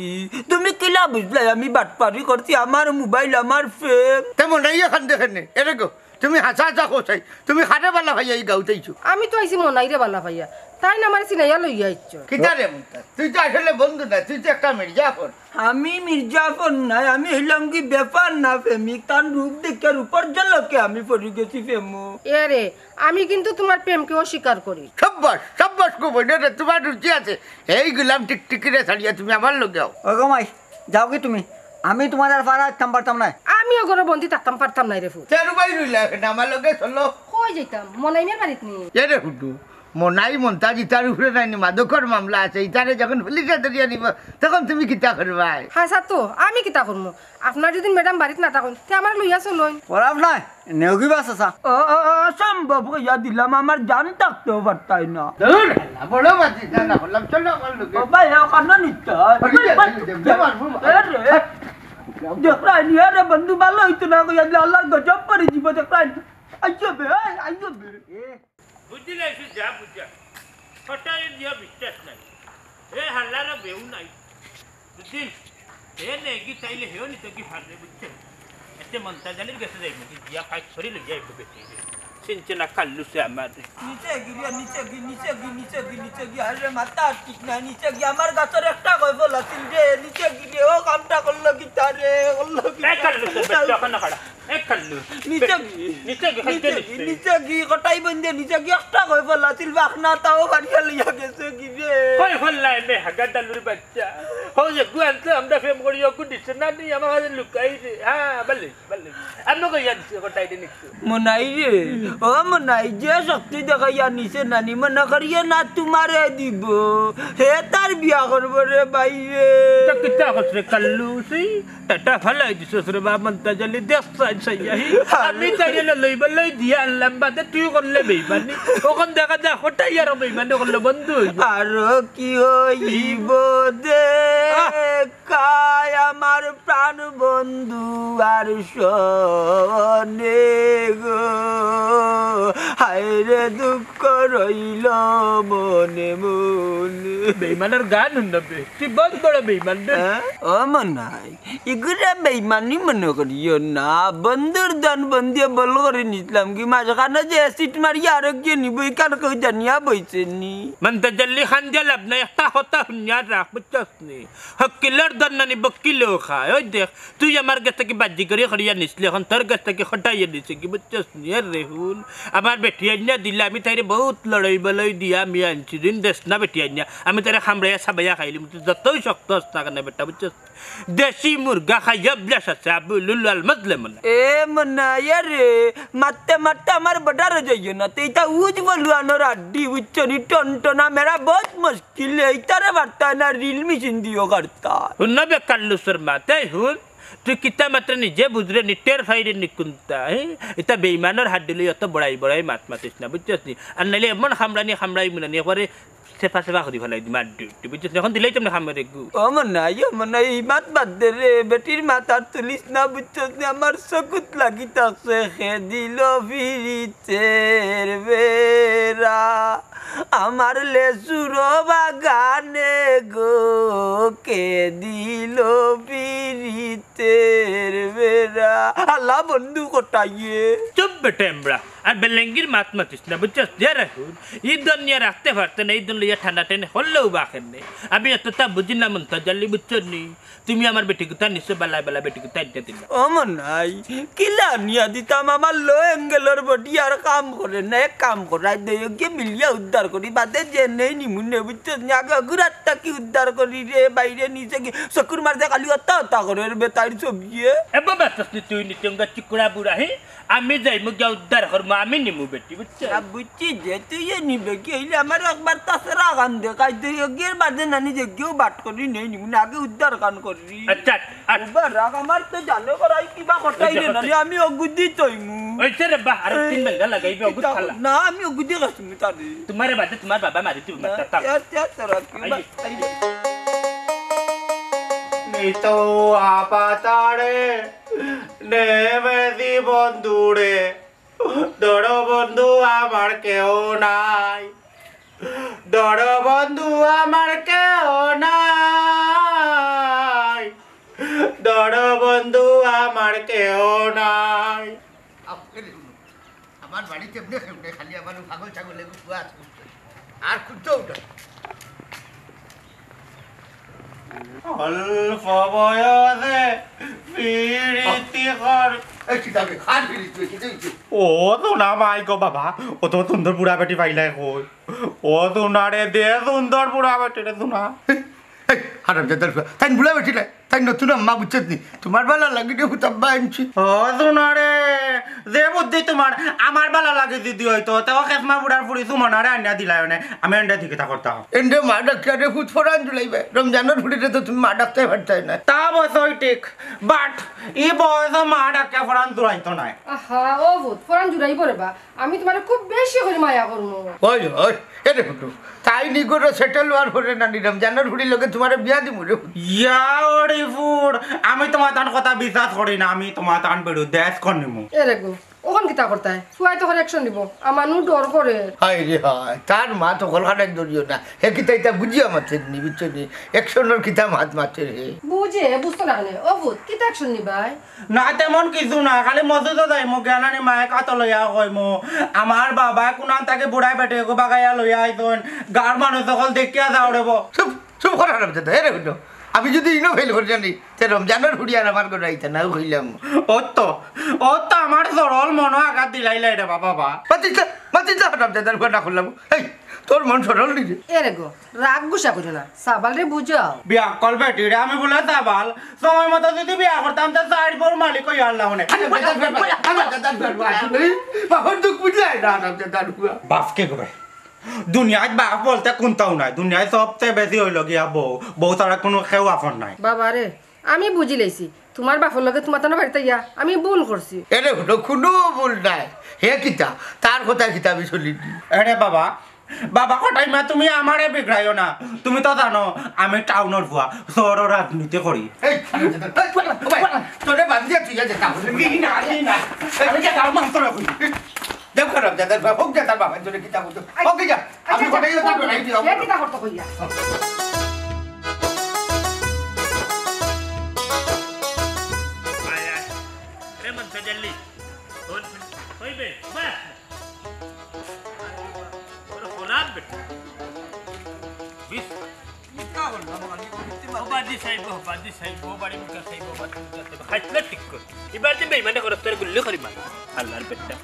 তুমি কিলা বুঝলাই আমি বাটপারি করছি? আমার মোবাইল, আমার ফেম। তে মনাই এখান দেখে নে। এরে গো, তুমি হাছা হাছা কও চাই। তুমি কারে বালা পাইয়া ই গাউত আইছো? আমি তো আইছি মনাইরে বালা পাইয়া। তাইন আমারে চিনাইয়া লইয়া আইছো। কিতা রে মুন্তাজ? তুই তো আসলে বন্ধু না, তুই তো একটা মির্জাফর। আমি মির্জাফর নায়, আমি অইলাম কি বেফার না প্রেমিক। তান রূপ দেখিয়া রূপর ঝলকে আমি পড়ি গেছি প্রেমো। এরে, আমি কিন্তু তুমার প্রেমকে অস্বীকার করি। সাব্বাস, সাব্বাস গো বইন রে, তুমার রুচি আছে। এই গোলাম টিকটিকিরে ছাড়িয়া তুমি আমার লগে আও। ও গো মাই, যাও কি তুমি? আমি তুমার আর পাড়া থাকতাম পারতাম নায়। আমি অগরে বন্দি থাকতাম পারতাম নায় রে ফুত। তেরো ভাই রইলা এখানে আমার লগে, চলো। কই যাইতাম? মনাইমের বাড়িত নি। এরে ফুটু, মনাই মন্তাজ ইতার উপরে নায় নি মাদকর মামলা আছে, ইতারে যখন পুলিশে ধরিয়া নিব, তখন তুমি কিতা করবায়? হাছা তো, আমি কিতা করমু? আপনার যদি ম্যাডাম বাড়িত না থাকইন, তে আমারে লইয়া চলইন। করাব নাই, নেওগি বাস আসা। ও, ও, ও, অসম্ভব কইয়া দিলাম, আমার জান থাকতেও পারতায় না। ধুর, হালা, বড় বাজি না, না করলাম, চলো আমার লগে। ও ভাই, ও কান্না নিতে হয়। আরে, ভাই, ভাই, আরে, আরে, আরে, আরে, আরে, দেখরায় নি, আরে বন্ধু, ভালা অইতো না কইয়া দিলে আল্লার গজব পড়ি যিবো, দেখরায় নি। আইয়ো বে, এই, আইয়ো বে। বুঝিলাইছি যা বুঝা। হঠাৎ দিয়া বিশ্বাস নাই। এ হাল্লারও বেউ নাই। বুঝছিন? এ নেগি চাইলে হেও নিতে কি পারবে, বুঝছেন? এতে মন্তাজ আলীর গেছে যাইব, কি দিয়া ফাইট করে লই যাইব বেটি। চিনছে না কাল্লুসে আমার। নিচে গি রে, নিচে গি, নিচে গি, নিচে গি, নিচে গি, আরে মাথা ঠিক না, নিচে গি, আমার গাছর একটা কই বল আছিল রে, নিচে গি রে, ও কামটা করলো কিতা রে, করলো কিতা? এই কাল্লুসে বেটি, ওখানে খাড়া। এ কাল্লু। নিচে গি। নিচে গি, খাইতে নিচে গি, নিচে। নিচে গি, কটাই বন্ধে নিচে গি, একটা কই ফেলা আছিল, বাখনা তাও বাড়িয়া লইয়া গেছে গি রে। কই ফেললা এনে হাগা ডালুর বাচ্চা? হো যে গু আনতে আমরা প্রেম করি, ওগু দিছে না নি, আমার কাছে লুকাই রে। হ্যাঁ, বলে, বলে। আমি কই আনছি, কটাই দে নিচে। মনাই রে, ও মনাই, যে শক্তি দেখাইয়া নিছে নানি, মনে করিয়ে না তুমারে দিব। হে তার বিয়া করব রে ভাই রে। তা কিতা করছে কাল্লু, সেই টাটা ফালাই দিছস রে বাপ, মন্তাজ আলী, দেখ চাই চাই আহি। আমি তাইলে লইবার লই দিয়া আনলাম বাদে তুই করলে বেইমানি। অখন দেখা যায় হঠাৎ আর বেইমানি করলে বন্ধ হইব। আরো কি হইব দে আহ! কায় আমার প্রাণ বন্ধু আর শোনে গো। হায় রে দুঃখ রইল মনে মনে। বেইমানর গান হুনবে। তুই বড় বড় বেইমান রে। হ্যাঁ? ও মনাই, ইগুরে বেইমানি মনে করিও না। বন্ধুর ধন বন্দিয়ে বল করে নিছলাম কি মাঝখানো যে অ্যাসিড মারিয়া আরো গিয়ে নিব, ইখান কেউ জানিয়া বইছে নি। মন্তাজাল্লি খান দিয়া লাভ নাই, একটা কথা হুনিয়া রাখ, বুঝছস নি? হক্কিলর ধন নানি বক্কিলেও খায়। ওই দেখ, তুই আমার গেছ থাকি বাজি করি করিয়া নিছলি, এখন তোর গেছ থাকি হটাইয়া নিছে কি, বুঝছস নি? এ রে হুন, আমার বেটি আনিয়া দিলে আমি তাইরে বহুত লড়াই বলই দিয়া আমি আনছি, দিন দেস না বেটি আনিয়া, আমি তাইরে খামড়াইয়া সাবাইয়া খাইলিমু, তুই যতই শক্ত হস না কেন বেটা, বুঝছস? দেশি মুরগা খাইয়া অভ্যাস আছে, আবু লুলু আল মজলে মনে। এ মনাই রে, মারতে মারতে আমার বর্ডারো যাইও না, তে ইটা উজ বলুয়ানোর আড্ডি, বুঝছো নি? টনটনা মেরা বহুত মুশকিল, ইটারে পারতা না, রিল মেশিন দিও কাটতা। হুন না বেকার লুসর মাত, এই হুন, তুই কিতা মাতরে নিজে বুঝরে নি, টের ফাইরে নি কুন্তা, হে? ইতা বেইমানর হাড্ডি লই অত বড়াই বড়াই মাত মাতিস না, বুঝছস নি? আর নাইলে এমন খামড়ানি খামড়াইমু নানি, একবারে সেফা সেফা করি ফালাই দিমু, আড্ডি উড্ডি, বুঝছস নি? এখন দিলেই তো আমরা খামড়ে গু। ও মনাই, ও মনাই, ই মাত বাদ দে রে, বেটির মাত আর তুলিস না, বুঝছস নি? আমার চকুত লাগি থাকছে, কে দিল পিরিতের বেড়া। আমার লেচুর বাগানে গো, কে দিল পিরিতের বেড়া। আল্লাহ বন্ধু কটাইয়ে। চুপ বেটা এমরা। আর বেলেঙ্গির মাত মাতিস না, বুঝছস? দে রাখুন। ই ধন নিয়া রাখতে পারতে না, ই ধন লইয়া টানাটানি করলেও বা কেনে। আমি এতটা বুঝি না মন্তাজাল্লি, বুঝছস নি? তুমি আমার বেটি কুতা নিছো, বালা বালা বেটি কুতা আনিয়া দিলাও। ও মনাই, কিলা আনিয়া দিতাম, আমার লো অ্যাঙ্গেলর বডি আর কাম করে না, এক কাম করাই দে, গিয়ে মিলিয়া উদ্ধার করি, বাদে যে নেই নিমুনে, বুঝছস নি? আগে অগুর আত্মা কি উদ্ধার করি রে, বাইরে নিচে কি চকুর মারতে খালি অত্তা অত্তা করে রে, বেটাইর ছবিয়ে। এ বাবা, তসনি তুই নিতে অঙ্গা চিকুড়া বুড়া, হে? আমি যাইমু গিয়া উদ্ধার করমু, আমি নিমু বেটি, বুঝছস? না, বুঝছি যে তুই এ নিবে কি, অইলে আমার একবার তাছাড়া গান দেখাই দে, গিয়ে বাদে নানি যে কেউ বাট করি নেই নিমু না, আগে উদ্ধার গান করি। আচ্ছা, আচ্ছা। উবা রাখ, আমার তো জানো করাই কিবা কটাই রে, নানি আমি অগুদি তৈমু। ওইছে রে বা, আর তিন বেঙ্গা লাগাইবে, অগুদ কিতা খালা। না, আমি অগুদি কাছমু তারে। তোমারে বাদে তোমার বাবা মারি তুই না, মারতা, তাও। ইয়ার, ইয়ার, তোরা কি আইয়ে। বা-, আইয়ে। নিতো আপাতারে, নেমেদি বন্ধুরে, ধরো বন্ধু আমার কেউ নাই। ধরো বন্ধু আমার কেউ নাই। ধরো বন্ধু আমার কেউ নাই। আহ, এরে হুনো, আমার বাড়িত এমনে কেউ নাই, খালি আমার ওই পাগল ছাগল এগু পুয়া আছে। আর কুত্তাও নাই। অল্প বয়সে পিরিতি কর। এই কিতা বে, কার পিরিতি, কিতা অইছে? ও তো না মাই গো বাবা, অত সুন্দর বুড়া বেটি পাইলায় কই? ও সোনা রে, দে সুন্দর বুড়া বেটি রে সোনা। এই, হারামজাদার ফুয়া, তাইন বুড়া বেটি নায়, তাইন নতুন আম্মা, বুঝছত নি? তোমার বালা লাগি রে ফুত আব্বা আনছি। ও সোনা রে, যে বুদ্ধি তোমার, আমার বালা লাগি যদি অইতো, তেও খেসমা বুড়ার ফুড়ি সুমনারে আনিয়া দিলায় অনে, আমি এন্ডে দি কিতা করতাম। এন্ডে মা ডাকিয়া রে ফুত ফরান জুলাইবে, রমজানর ফুড়িরে তো তুমি মা ডাকতায় পারতায় না। তা অবশ্যই ঠিক, but ই বয়সো মা ডাকিয়া ফরান জুলাইতো নায়। আহা, ও ফুত, ফরান জুলাইবো রে বা, আমি তোমারে খুব বেশি করি মায়া করমু। ওই, ওই, এরে ফুটু, তাইন ই ঘরো settle অওয়ার পরে নানি রমজানর ফুড়ির লগে তোমারে বিয়া দিমু রে। ইয়া ওরে ফুড়, আমি তোমার তান কথা বিশ্বাস করি না, আমি তোমার তান বিরুদ্ধে action নিমু। এরে গো, অখন কিতা করতায়? ফুয়ায় তো অখন action নিবো, আমানু ডর করে। হায় রে হায়, তার মাত অকল খাটাই ধরিও না, হে কিতা ইতা বুঝিয়া মাতের নি, বুঝছো নি? Actionর কিতা মাত মাতের হে। বুঝে, বুঝতো না কেনে? ও ফুত, কিতা action নিবায়? না, তেমন কিছু না, খালি মসজিদো যাইমু, গিয়া নানি মাইক আতো লইয়া কইমু, "আমার বাবা কুনান থাকি বুড়া বেটি এগু বাগাইয়া লইয়া আইছইন, গাঁওর মানুষ অকল দেখিয়া যাও রে বা।" চুপ, চুপ কর হারামজাদা, এরে হুনো। আমি যদি ইনো fail করি জানি, তে রমজানর ফুড়ি আর আমার ঘরো আইতা না, কইলাম। অত, অত আমার সরল মনো আঘাত দিলাইলাই রে বাবা, বা। মাতিস না, মাতিস না, হারামজাদার ফুয়া না করলাম। এই, তোর মন সরল নি রে? এরে গো, রাগ গুসা করিও না, সাবালরে বুঝাও। বিয়াক্কল বেটি রে, আমি বুলে সাবাল, সময় মতো যদি বিয়া করতাম, তে চাইর বউর মালিক অইয়া আরলাম অনে। আরে, বেটা, বেটা, বেটা, আরে, বেটা, বেটা, বেটা, এই বাপর দুখ বুঝায় না, আরে, বেটা, বেটা। বাপ কে গো ভাই? দুনিয়াত বাপ বলতে কুন্তাও নাই, দুনিয়াত সবচে বেশি অইলো গিয়া বউ, বউ ছাড়া কুনু কেউ আপন নাই। বাবা রে, আমি বুঝিলাইছি, তোমার বাপর লগে তোমার তানো বাড়িত আইয়া আমি ভুল করছি। এরে হুনো, কুনু ভুল নাই। হে কিতা? তার কথায় কিতা আমি চলি দি? এরে বাবা, বাবা কটাই মা, তুমি আমারে বিগড়াইও না। তুমি তো জানো, আমি টাউনর ফুয়া, শহরর রাজনীতি করি। এই, এই, এই, তোরে বান্ধিয়া তুই যা যেতা। জি না, জি না। আমি যে গাঁওর মানষরে কই। খারাপ দাদা, হোক যা তার বাবার জন্য কিতা করতো। হোক যা, আমি কটাই তার বেড়াই দিলাম। সে কিতা করতো কইয়া? আয়, আয়। রে মন, তাজাল্লি। হইবে? বাহ। বড় খারাপ বেটা। বিশ। মিথ্যা বললাম, আমি মিথ্যে মাত- ও বাদি সাহেব, ও বাদি সাহেব, ও বাড়ি মুখা সাহেব, ও বাড়ি মুখা সাহেব। হাসলে ঠিক কর। এবার যে বেইমানি করস, তোর গুল্লি করি মার। আল্লাহর বেটা।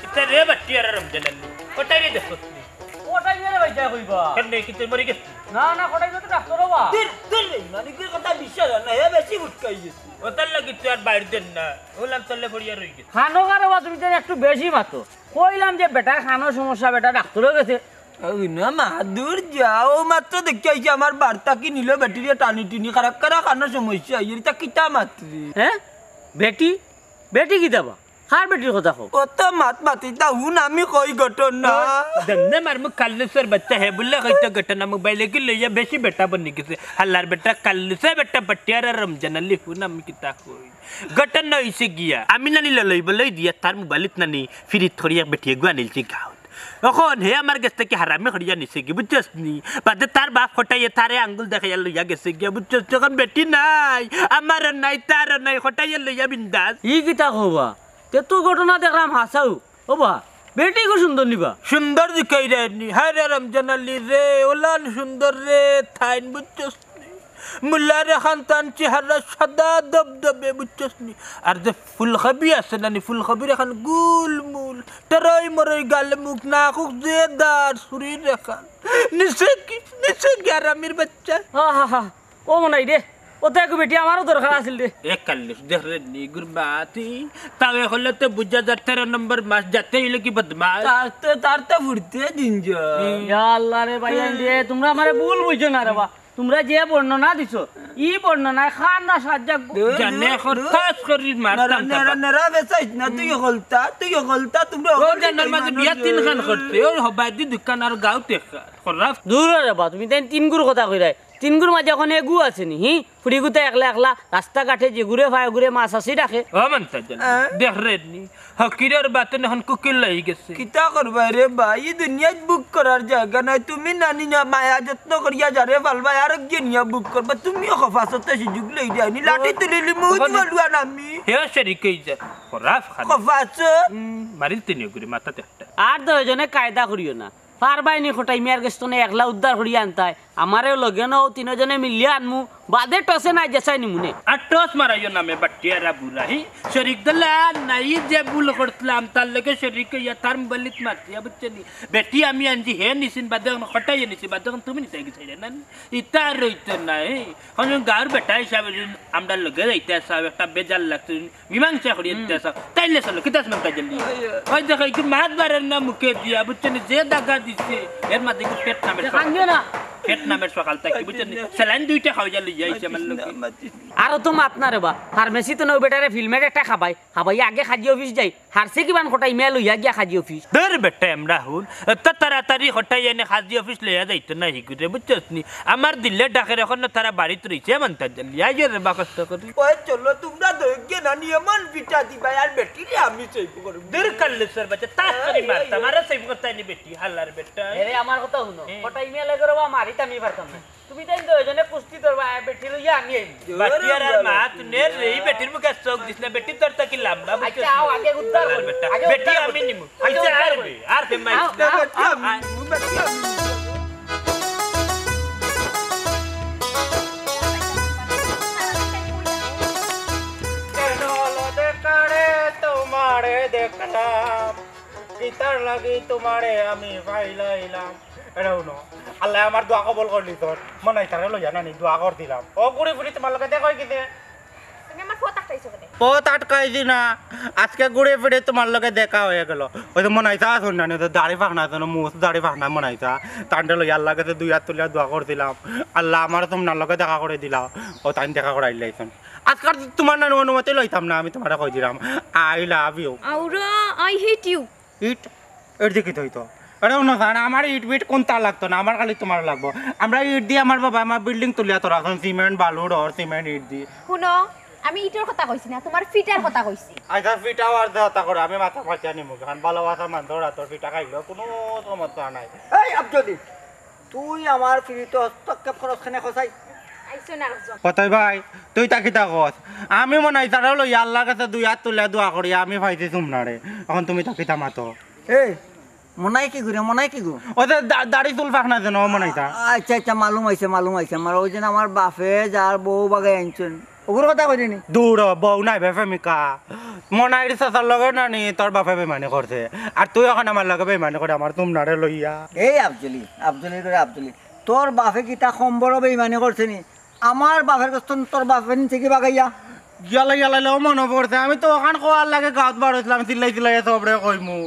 ইতা রে বাট্টি আর রমজান আলী। কটাই রে দেখো। কটাই রে ভাই, যা কইবা? কেন রে, কি তুই মরি গেছিস? না, না, কটাই তো ডাক্তার হবা। দূর, দূর রে, মানিকের কথা বিশ্বাস হয় না, হে বেশি উটকাই গেছে। ওটার লাগি তুই আর বাইর দেন না। ওলাম তলে পড়িয়া রই গেছে। খানো কারো বা তুমি তো একটু বেশি মাতো। কইলাম যে বেটা খানো সমস্যা, বেটা ডাক্তারও গেছে। ওই না মা, দূর যাও, মাত্র দেখি আইছি আমার বার্তা কি নিল ব্যাটারি টানি টুনি খারাপ করা খানো সমস্যা, এটা কিতা মাতরি? হ্যাঁ? বেটি? বেটি কিতা বা? কার বেটির কথা কও? অত মাত মাতিতা হুন, আমি কই ঘটনা। দেমনে মার মুখ কাল্লুসর বাচ্চা হে বুল্লা কইতো ঘটনা, মোবাইলে কি লইয়া বেশি বেটা বনি গেছে। হালার বেটা কাল্লুসর বেটা বাট্টি আর রমজান আলী হুন আমি কিতা কই। ঘটনা হইছে গিয়া, আমি নানি ললই বলই দিয়া তার মোবাইলত নানি ফিরিত করিয়া বেটি এগু আনিলছি গাঁও। অখন হে আমার গেছ থাকি হারামি করিয়া নিছে গি, বুঝছস নি? বাদে তার বাপ কটাইয়ে তারে আঙ্গুল দেখাইয়া লইয়া গেছে গিয়া, বুঝছস নি? অখন বেটি নাই, আমারও নাই, তারও নাই, কটাইয়ে লইয়া বিন্দাস। ই কিতা কও বা? তে তো ঘটনা দেখলাম হাছাউ। ও বা, বেটি গো সুন্দর নি বা? সুন্দর দিকাই রে নি, হায় রে রমজান আলী রে, ওলান সুন্দর রে, থাইন বুঝছস নি? মুলার এখান তান চেহারা সাদা দবদবে, বুঝছস নি? আর যে ফুলকবি আছে না নি, ফুলকবির এখান গুল মুল, টরই মরই গাল মুখ না খুক যে দার শরীর এখান। নিচে কি, নিচে কি আরামির বাচ্চা। আহা হা, ও মনাই রে, ও তো একটু বেটি আমারও দরকার আছিল রে। এ কাল্লুস, দেখ রে নি গুরবাতি, তাও এখন তো বুঝা যার তেরো নম্বর মাস যাতে হইলে কি বদমাস। তার তো, তার তো ফুটতে দিন যা। ইয়া আল্লাহ রে ভাই, আন রে, তোমরা আমারে ভুল বুঝছো না রে বা। তোমরা যে বর্ণনা দিছো, ই বর্ণনায় খান না সাজ্জা গো। দূর, জানে দূর, এখন দূর। ঠাস করি মারতাম নেরা, নেরা, তারপর। নেরা বেচাইছ না, তুই হলতা, তুই হলতা, তোমরা ও হলতা জানার মাঝে মানুষ। বিয়া তিন খান করছে, ওই হবায়দি দুকান আর গাঁও টেকা। খরাফ। দূর রে বা, তুমি তাই তিন গুর কথা কইরায়। তিন গুর মাঝে এখন এগু আছে নি, হি? ফুড়িগুতা একলা একলা, রাস্তাঘাটে যে ঘুরে ফায় ঘুরে মাছ আসি ডাকে। ও মন্তাজ, আহ? দেখ রে নি, ফকিরর বাতন এখন কুকিল লাগি গেছে। কিতা করবায় রে বা, ই দুনিয়াত বুক করার জাগা নাই। তুমি নানি না মায়া যত্ন করিয়া যারে ফালবায়, আর গিয়ে নিয়া বুক করবা। তুমিও খফাসতে সুযোগ লই যায়নি, লাঠি তুলিলি মুজ তখন বলুয়া নামি। হে শরিক হই যা, খরাফ খালি। খফাস। হুম, মারিল তিনিও গুরি মাথাত একটা। আর দুইজনে কায়দা করিও না। পারবায় নি কটাই মিয়ার গেছ থনে একলা উদ্ধার করিয়া আনতায়? আমারেও লগে নও, তিনোজনে মিলিয়া আনমু, বাদে টসে নাই যেছাই নিমুনে। আর টস মারাইও নামে বাট্টিয়ারা বুড়া, হি? শরিক দলে আর নাই, যে ভুল করছিলাম, তার লগে শরিক হইয়া তার মোবাইলিত মাতিয়া, বুঝছো নি? বেটি আমি আনছি, হে নিছিন, বাদে এখন কটাইয়ে নিছি, বাদে এখন তুমি নিতে গেছিলে না? ইতা আর রইতো না, হি? এখন গাঁওর বেটা হিসাবে যদি আমরার লগে যাইতে চাও, একটা বেজার লাগতো, মীমাংসা করিয়া দিতে চাও, তাইলে চলো, কিতা আসমন তাই জলদি? ওই দেখো, একটু মাত বাড়ের না মুখে দিয়া, বুঝছো নি? যে দাগা দিছে, এর মাঝে একটু পেট নামের সকাল। কান্দিও না। পেট নামের সকাল থাকি, বুঝছো নি? স্যালাইন দুইটা খাওয়া যা লইয়া আইছে আমার লগে। আরো তো মাত না রে বা, ফার্মেসি তো নৌ বেটারে ফিল্মের একটা খাবাই, খাবাই আগে কাজি অফিস যাই, হারছে কিবান কটাই মেল লইয়া গিয়া কাজি অফিস। ধর বেটা, আমরা হুন, এত তাড়াতাড়ি কটাই এনে কাজি অফিস লইয়া যাইতো না হিগুরে, বুঝছস নি? আমার দিলে ডাকের এখন না তারা বাড়িত রইছে, এমন তার জন্য আইও রে বা কষ্ট করি। ওই চলো, তোমরা দৈর্ঘ্যে নানি এমন পিঠা দিবা, আর বেটিলে আমি চাইব করব। দূর করলে স্যার বাচ্চা, তাস করি এই, মারতাম, এই, আরে চাইব করতে নি বেটি, হালার বেটা। এরে আমার কথা হুনো, হ্যাঁ। কটাই মেল এগরে বা মারিতাম ই পারতাম না। তুমি তাই দুইজনে কুস্তি ধরবা, বেটি লইয়া আমি আইমু। বাট্টিয়ার আর মাত নে রে, এই বেটির মুখে চোখ দিস না, বেটি তোর থাকি লম্বা, বুঝছস? আচ্ছা, আও, আগে উদ্ধার করি। বেটা, আগে বেটি উদ্ধার আমি করি। নিমু। আগে আচ্ছা, উদ্ধার আর করি। বে, আর কে মাইস আও, না। আও, আও। আয়। কেন হলো দেখা রে তোমারে দেখলাম, কিতার লাগি তোমারে আমি পাইলাইলাম। এটা হুনো, আল্লাহ আমার দোয়া কবল করলি তোর। মনে হয় তারে লইয়া নানি দোয়া কর দিলাম। ও ঘুরে ফিরে তোমার লগে দেখা হয়ে গেছে। তুমি আমার পথ আটকাইছো কেন? পথ আটকাইছি না, আজকে ঘুরে ফিরে তোমার লগে দেখা হয়ে গেল। ওই তো মনে হয় তা শুন না, তো দাড়ি ফাঁকনা, তো মুখ দাড়ি ফাঁকনা মনে হয় তা। তান্ডে লইয়া আল্লাহর কাছে দুই হাত তুলিয়া দোয়া করছিলাম, আল্লাহ আমার তোমার লগে দেখা করে দিলাও। ও তাই দেখা করে আইলাইছেন। আজকাল তোমার নানি অনুমতি লইতাম না, আমি তোমারে কই দিলাম, I love you। আউরা, I hate you। ইট, এর দিকে তো হইতো। আরে হুনো ছান, আমার ইট বিট কুনতা লাগতো না, আমার খালি তুমার লাগবো। আমরা ইট দি আমার বাবা আমার বিল্ডিং তুলিয়া তো রাখছইন, সিমেন্ট, বালু, রড, সিমেন্ট, ইট দি। হুনো, আমি ইটর কথা কইছি না, তুমার ফিটার কথা কইছি। আচ্ছা, ফিটা আর যে হতা করো, আমি মাথা ফাটিয়া নিমু। কারণ ভালোবাসা মানতো রাতর ফিটা খাইলেও কুনু সমস্যা নাই। এই আফজলি, তুই আমার ফিরিত হস্তক্ষেপ করস কেনে কছাই? আইছো না আরেকজন। কতই ভাই, তুই তা কিতা কস? আমি মনাইছারে লইয়া আল্লার কাছে দুই আত তুলিয়া দোয়া করি, আমি পাইছি তুমরারে। অখন তুমি তা কিতা মাতো? এই, মনাই কিগু রে, মনাই কিগু? ও যে দা-, দাড়ি চুল ফাকনা যেন, ও মনাইছা। আচ্ছা, আচ্ছা, মালুম অইছে, মালুম অইছে। আমার ওই যে আমার বাফে যার বউ বাগাই আনছইন, ওগুর কথা কইলি নি? দূর হ, বউ নায় বে প্রেমিকা। মনাইর চাচার লগে না নি তোর বাফে বেইমানি করছে, আর তুই অখন আমার লগে বেইমানি করে আমার তুমরারে লইয়া। এই আফজলি, আফজলি করে আফজলি, তোর বাফে কিতা কম বড় বেইমানি করছে নি? আমার বাফের গেছ থনে তোর বাফে নিছে কিবা গাইয়া? ইয়ালা ইয়ালা লো মনো পড়ছে, আমি তো অখান কওয়ার লাগি গাঁওত বার অইছলাম, চিল্লাই চিল্লাই সবরে কইমু।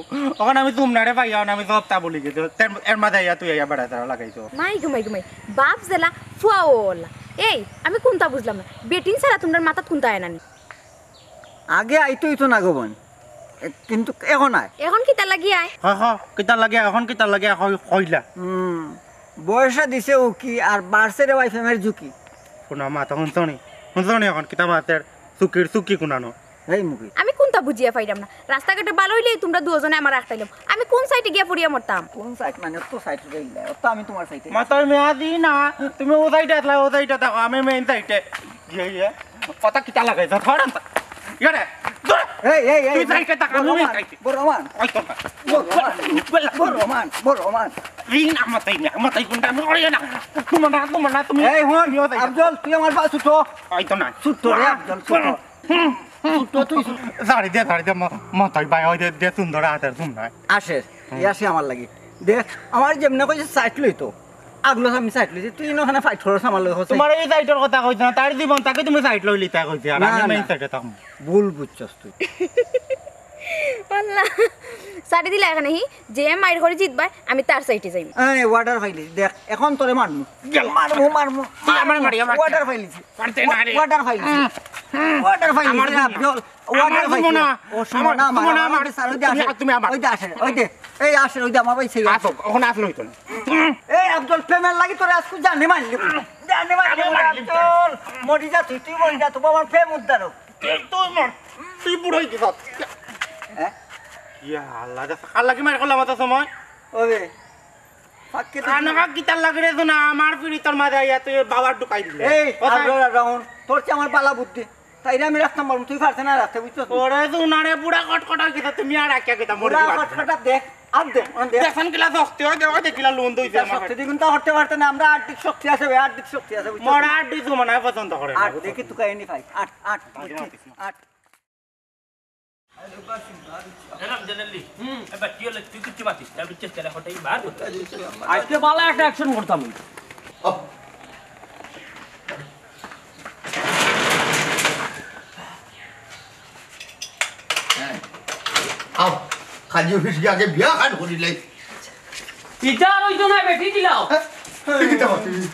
অখন আমি তুমরারে পাইয়া না, আমি সবতা ভুলি গেছি। তের, এর মাঝে আইয়া তুই আইয়া বেড়া তারা লাগাইছো। মাই গো মাই গো মাই, বাফ যেলা, ফুয়াও অলা। এই, আমি কুনতা বুঝলাম না, বেটিন ছাড়া তুমরার মাথাত কুনতা আয় না নি? আগে আইতো অইতো না গো বইন, এ, কিন্তু অখন আয়। অখন কিতা লাগি আয়? হ, হ, কিতা লাগি আয়, অখন কিতা লাগি আয়, কই-, কইলা। হুম, বয়সে দিছে উকি, আর বাড়ছে রে ভাই প্রেমের ঝুঁকি। কুনা মাত হুনছো নি? হুনছো নি অখন কিতা মাতের? চুকির চুকি কুনানো? এই মুখে। আমি কুনতা বুঝিয়া পাইরাম না। রাস্তাঘাটে বালা অইলেই তুমরা দুইওজনে আমারে আটকাইলাও। আমি কুন সাইডে গিয়া পড়িয়া মরতাম? কুন সাইড মানে? অত সাইড অইলে, অত আমি তুমার সাইডে। মাতর মেয়াদি না, তুমি ও সাইডে আছলা, ও সাইডে থাকো, আমি মেইন সাইডে। ইয়ে, ইয়ে। কথা কিতা লাগাইছো? ধর আনতা। ইয়ারে, ধর। এই, এই, এই, তুই সাইডে থাক, আমি বড় মেইন মান, সাইডে। বড় মান। ওই তো না। বড় মান, বড় মান, বড় মান। এই না, মাতাই না, মাতাই কুনটা আমি করি না। তুমার না, তুমার না, তুমি এই হুন, তুমিও যাই। আফজল, তুই আমার বাপ ছোট। ওই তো না। ছোট রে আফজল, ছোট। হুম, হুম। ছোট তুই ছোট। ছাড়ি দে, ছাড়ি দে, ম-, মাতাই ভাই, ওই দে, দে সুন্দর আতের সুন্দর। আসে, হুম। এই আসে আমার লাগি। দেখ, আমার যেমনে কইছে সাইড লইতো। আগলো আমি সাইড লইছি, তুই ইনো অখানে ফাইট করস আমার লগে, কইছে। তুমার এই সাইডর কথা কইছে না, তার জীবন তাকে তুমি সাইড লইলি, তাই কইছে, আর না, আমি মেইন না। সাইডে থাকমু। ভুল বুঝছস তুই। আল্লাহ, সাইডে দিলা অখানে হি, যে মাইর করি জিতবায়, আমি তার সাইডে যাইমু। এই, ওয়াটার ফাইলি, দেখ, অখন তোরে মারমু। গেল। মারমু, মারমু, তুই আমারে মারিয়া মারতে। ওয়াটার ফাইলিছি। পারতে না রে। ওয়াটার ফাইলিছি। হুম, হুম। ওয়াটার ফাইলিছি আমার রে, দুমনা। আফজল। ওয়াটার আমার ফাইলিছি। দুমনা। ও, শোনো আমার না, আমার, দুমনা, আমার। আমার। ওই যে সারো, ওই যে আমার, তুমি, ওই যে আমার। ওই যে আসে, ওই যে। এই আসে, ওই যে আমার ভাই সেই আসো, অখন আসলে অইতো না। এই আফজল, প্রেমের লাগি তোরে আজকে জানে মারলি। জানে মারলি, আমি মারলি। আফজল। মরি যা তুই, তুই মরি যা, তুই আমার প্রেম উদ্ধার হোক। তুই, তুই মর। তুই বুড়াই দিছ। হ্যাঁ? ইয়া আল্লাহ, যা কার লাগি মার করলাম অত সময়? ওরে, ফাঁকে তো আনকা কিতার লাগি রে, না আমার ফিরিতর মাঝে আইয়া তুই বাবার ঢুকাই দিলে। এই, কোথায়? আফজল আর রাহুল, তোর চেয়ে আমার বালা বুদ্ধি। তাইরে আমি রাখতাম পারমু, তুই পারতে না রাখতে, বুঝছস? ওরে, তুই না রে, বুড়া কটকটা কিতা, তুমি আর রাখিয়া কিতা, মরে বুড়া দিবা। কটকটা দেখ, আর দেখ, আর দেখ। দেখছেন কিলা শক্তি হয়, দেখো দেখিলা লোন দইছে এটা আমার। শক্তি দ্বিগুণ তো করতে পারতে না, আমরা আর্থিক শক্তি আছে ভাই, আর্থিক শক্তি আছে, বুঝছস? মোর আর্থিক তো মনে হয় পছন্দ করে না, আট, বুঝছস? দেখি তুই কাহিনী পাই, আট, আট, দেখি, আট। এরম জেনারেলি, হুম। এবার কি হলো, তুই কিচ্ছু পাচ্ছিস না, বুঝছিস? তাহলে হঠাৎ বার করতে। আজকে ভালো একটা অ্যাকশন করতাম আমি। হ্যাঁ। আও, কাজী অফিস গিয়া আগে বিয়া খান করিলাই। ইটা আর অইতো না, বেটি দিলাও। হ্যাঁ? তুই কিতা করছিস?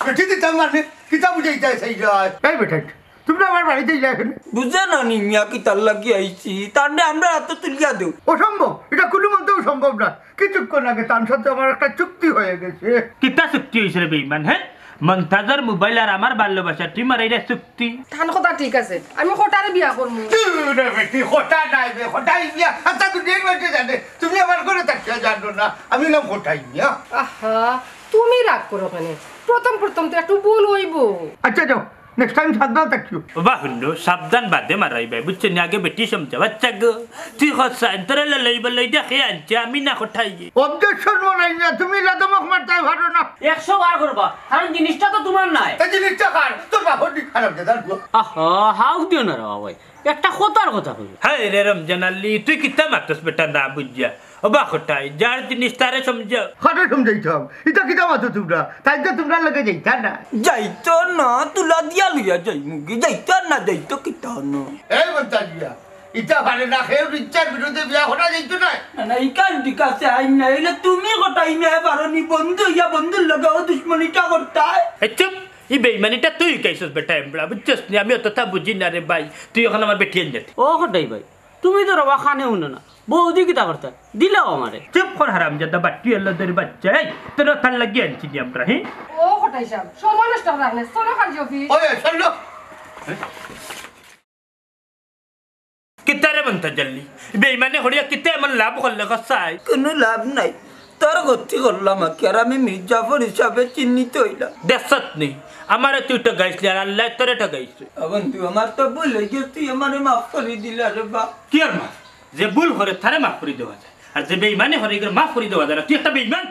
বেটি দিতাম মানে, কিতা বুঝাইতে চাই যায়? এই বেটা, তুমি না আমার বাড়িত যাইলা কেনে? বুঝে না নি মিয়া কিতার লাগি আইছি, তানরে আমরা আতো তুলিয়া দেও। অসম্ভব, ইটা কুনুমতেউ সম্ভব না। কিছুক্ষণ আগে তান সাথে আমার একটা চুক্তি হয়ে গেছে। কিতা চুক্তি অইছে রে বেইমান, হ্যাঁ? মন্তাজর মোবাইল আর আমার ভালোবাসা, তুই মারাইরা চুক্তি। তান কথা ঠিক আছে, আমি কটারে বিয়া করমু। দূর রে বেটি, কটা নাই বে, কটা ইন্ডিয়া। আচ্ছা, দুনিয়ার মাঝে জানে, তুমি আমার ঘরে থাকিয়া জানো না, আমি নাম কটা ইন্ডিয়া। আহা, তুমি রাগ করো কেনে? প্রথম প্রথম তো একটু ভুল অইবো। আচ্ছা, যাও, নেক্সট টাইম সাবধান থাকিও। বাবা হুনো, সাবধান বাদে মারাইবায়, বুঝছো নি? আগে বেটি সমঝাও। আচ্ছা গো, তুই কছাইন, তোরে লইব লই দেখে আনছে, আমি না কটাই। অবজেকশন মনাই না, তুমি লাদমক মারতে পারো না। একশো বার করবা, কারণ জিনিসটা তো তুমার নায়। এই জিনিসটা কার? তোর বাপর নি খারাপ যে, জান গো। আহা, হাউক দিও না রে বাবা, একটা কথার কথা কই। হায় রে রমজান আলী, তুই কিতা মাতস বেটা না বুঝিয়া? ও বা কটাই, যার জিনিস তারে সমঝাও। কারে সমঝাইতাম? ইতা কিতা মাতো তুমরা? তাইন তো তুমরার লগে যাইতা না। যাইতো না, তুলা দিয়া লইয়া যাইমুগি। যাইতো না, যাইতো কিতা না? এই মন্তাজিয়া, ইতা পারে না, কেউ ইচ্ছার বিরুদ্ধে বিয়া করা যাইতো না। না, না, ইখান ঠিক আছে, আইন না। অইলে তুমি কটাই না পারো নি, বন্ধু ইয়া বন্ধুর লগে ও দুশমনিটা করতায়। এই চুপ, ই বেইমানিটা তুই শিখাইছস বেটা এমবড়া, বুঝছস নি? আমি অতটা বুঝি না রে ভাই, তুই অখন আমার বেটি আইন দে। ও কটাই ভাই, তুমি তো রবা কানে হুনো না, বৌদি কিতা করতা? দিলাও আমারে। চুপ কর হারামজাদা, বাট্টি আল্লাদের বাচ্চা। এই, তোর তার লাগিয়া আনছি নি আমরা, হি? ও কটাই সাহেব, সময় নষ্ট করা না, চলো কাজে অফিস। ওই, ওই, চল না। কিতারে মন্তা জাল্লি? বেইমানি করিয়া কিতা এমন লাভ করলে কসাই? কোনো লাভ নাই। তোর গতি করলাম আর কি, আর আমি মির্জাফর হিসাবে চিহ্নিত হইলাম। দেখছত নি, আমারে তুই ঠগাইছলি আর আল্লাহ তোরে ঠগাইছে। আ বন্ধু, আমার তো ভুল হয়ে গেছে, তুই আমারে মাফ করে দিলা রে বা। কি আর মাফ? যে ভুল করে তারে মাফ করে দেওয়া যায়, আর যে বেইমানি করে এগুলো মাফ করে দেওয়া যায় না। তুই একটা বেইমান।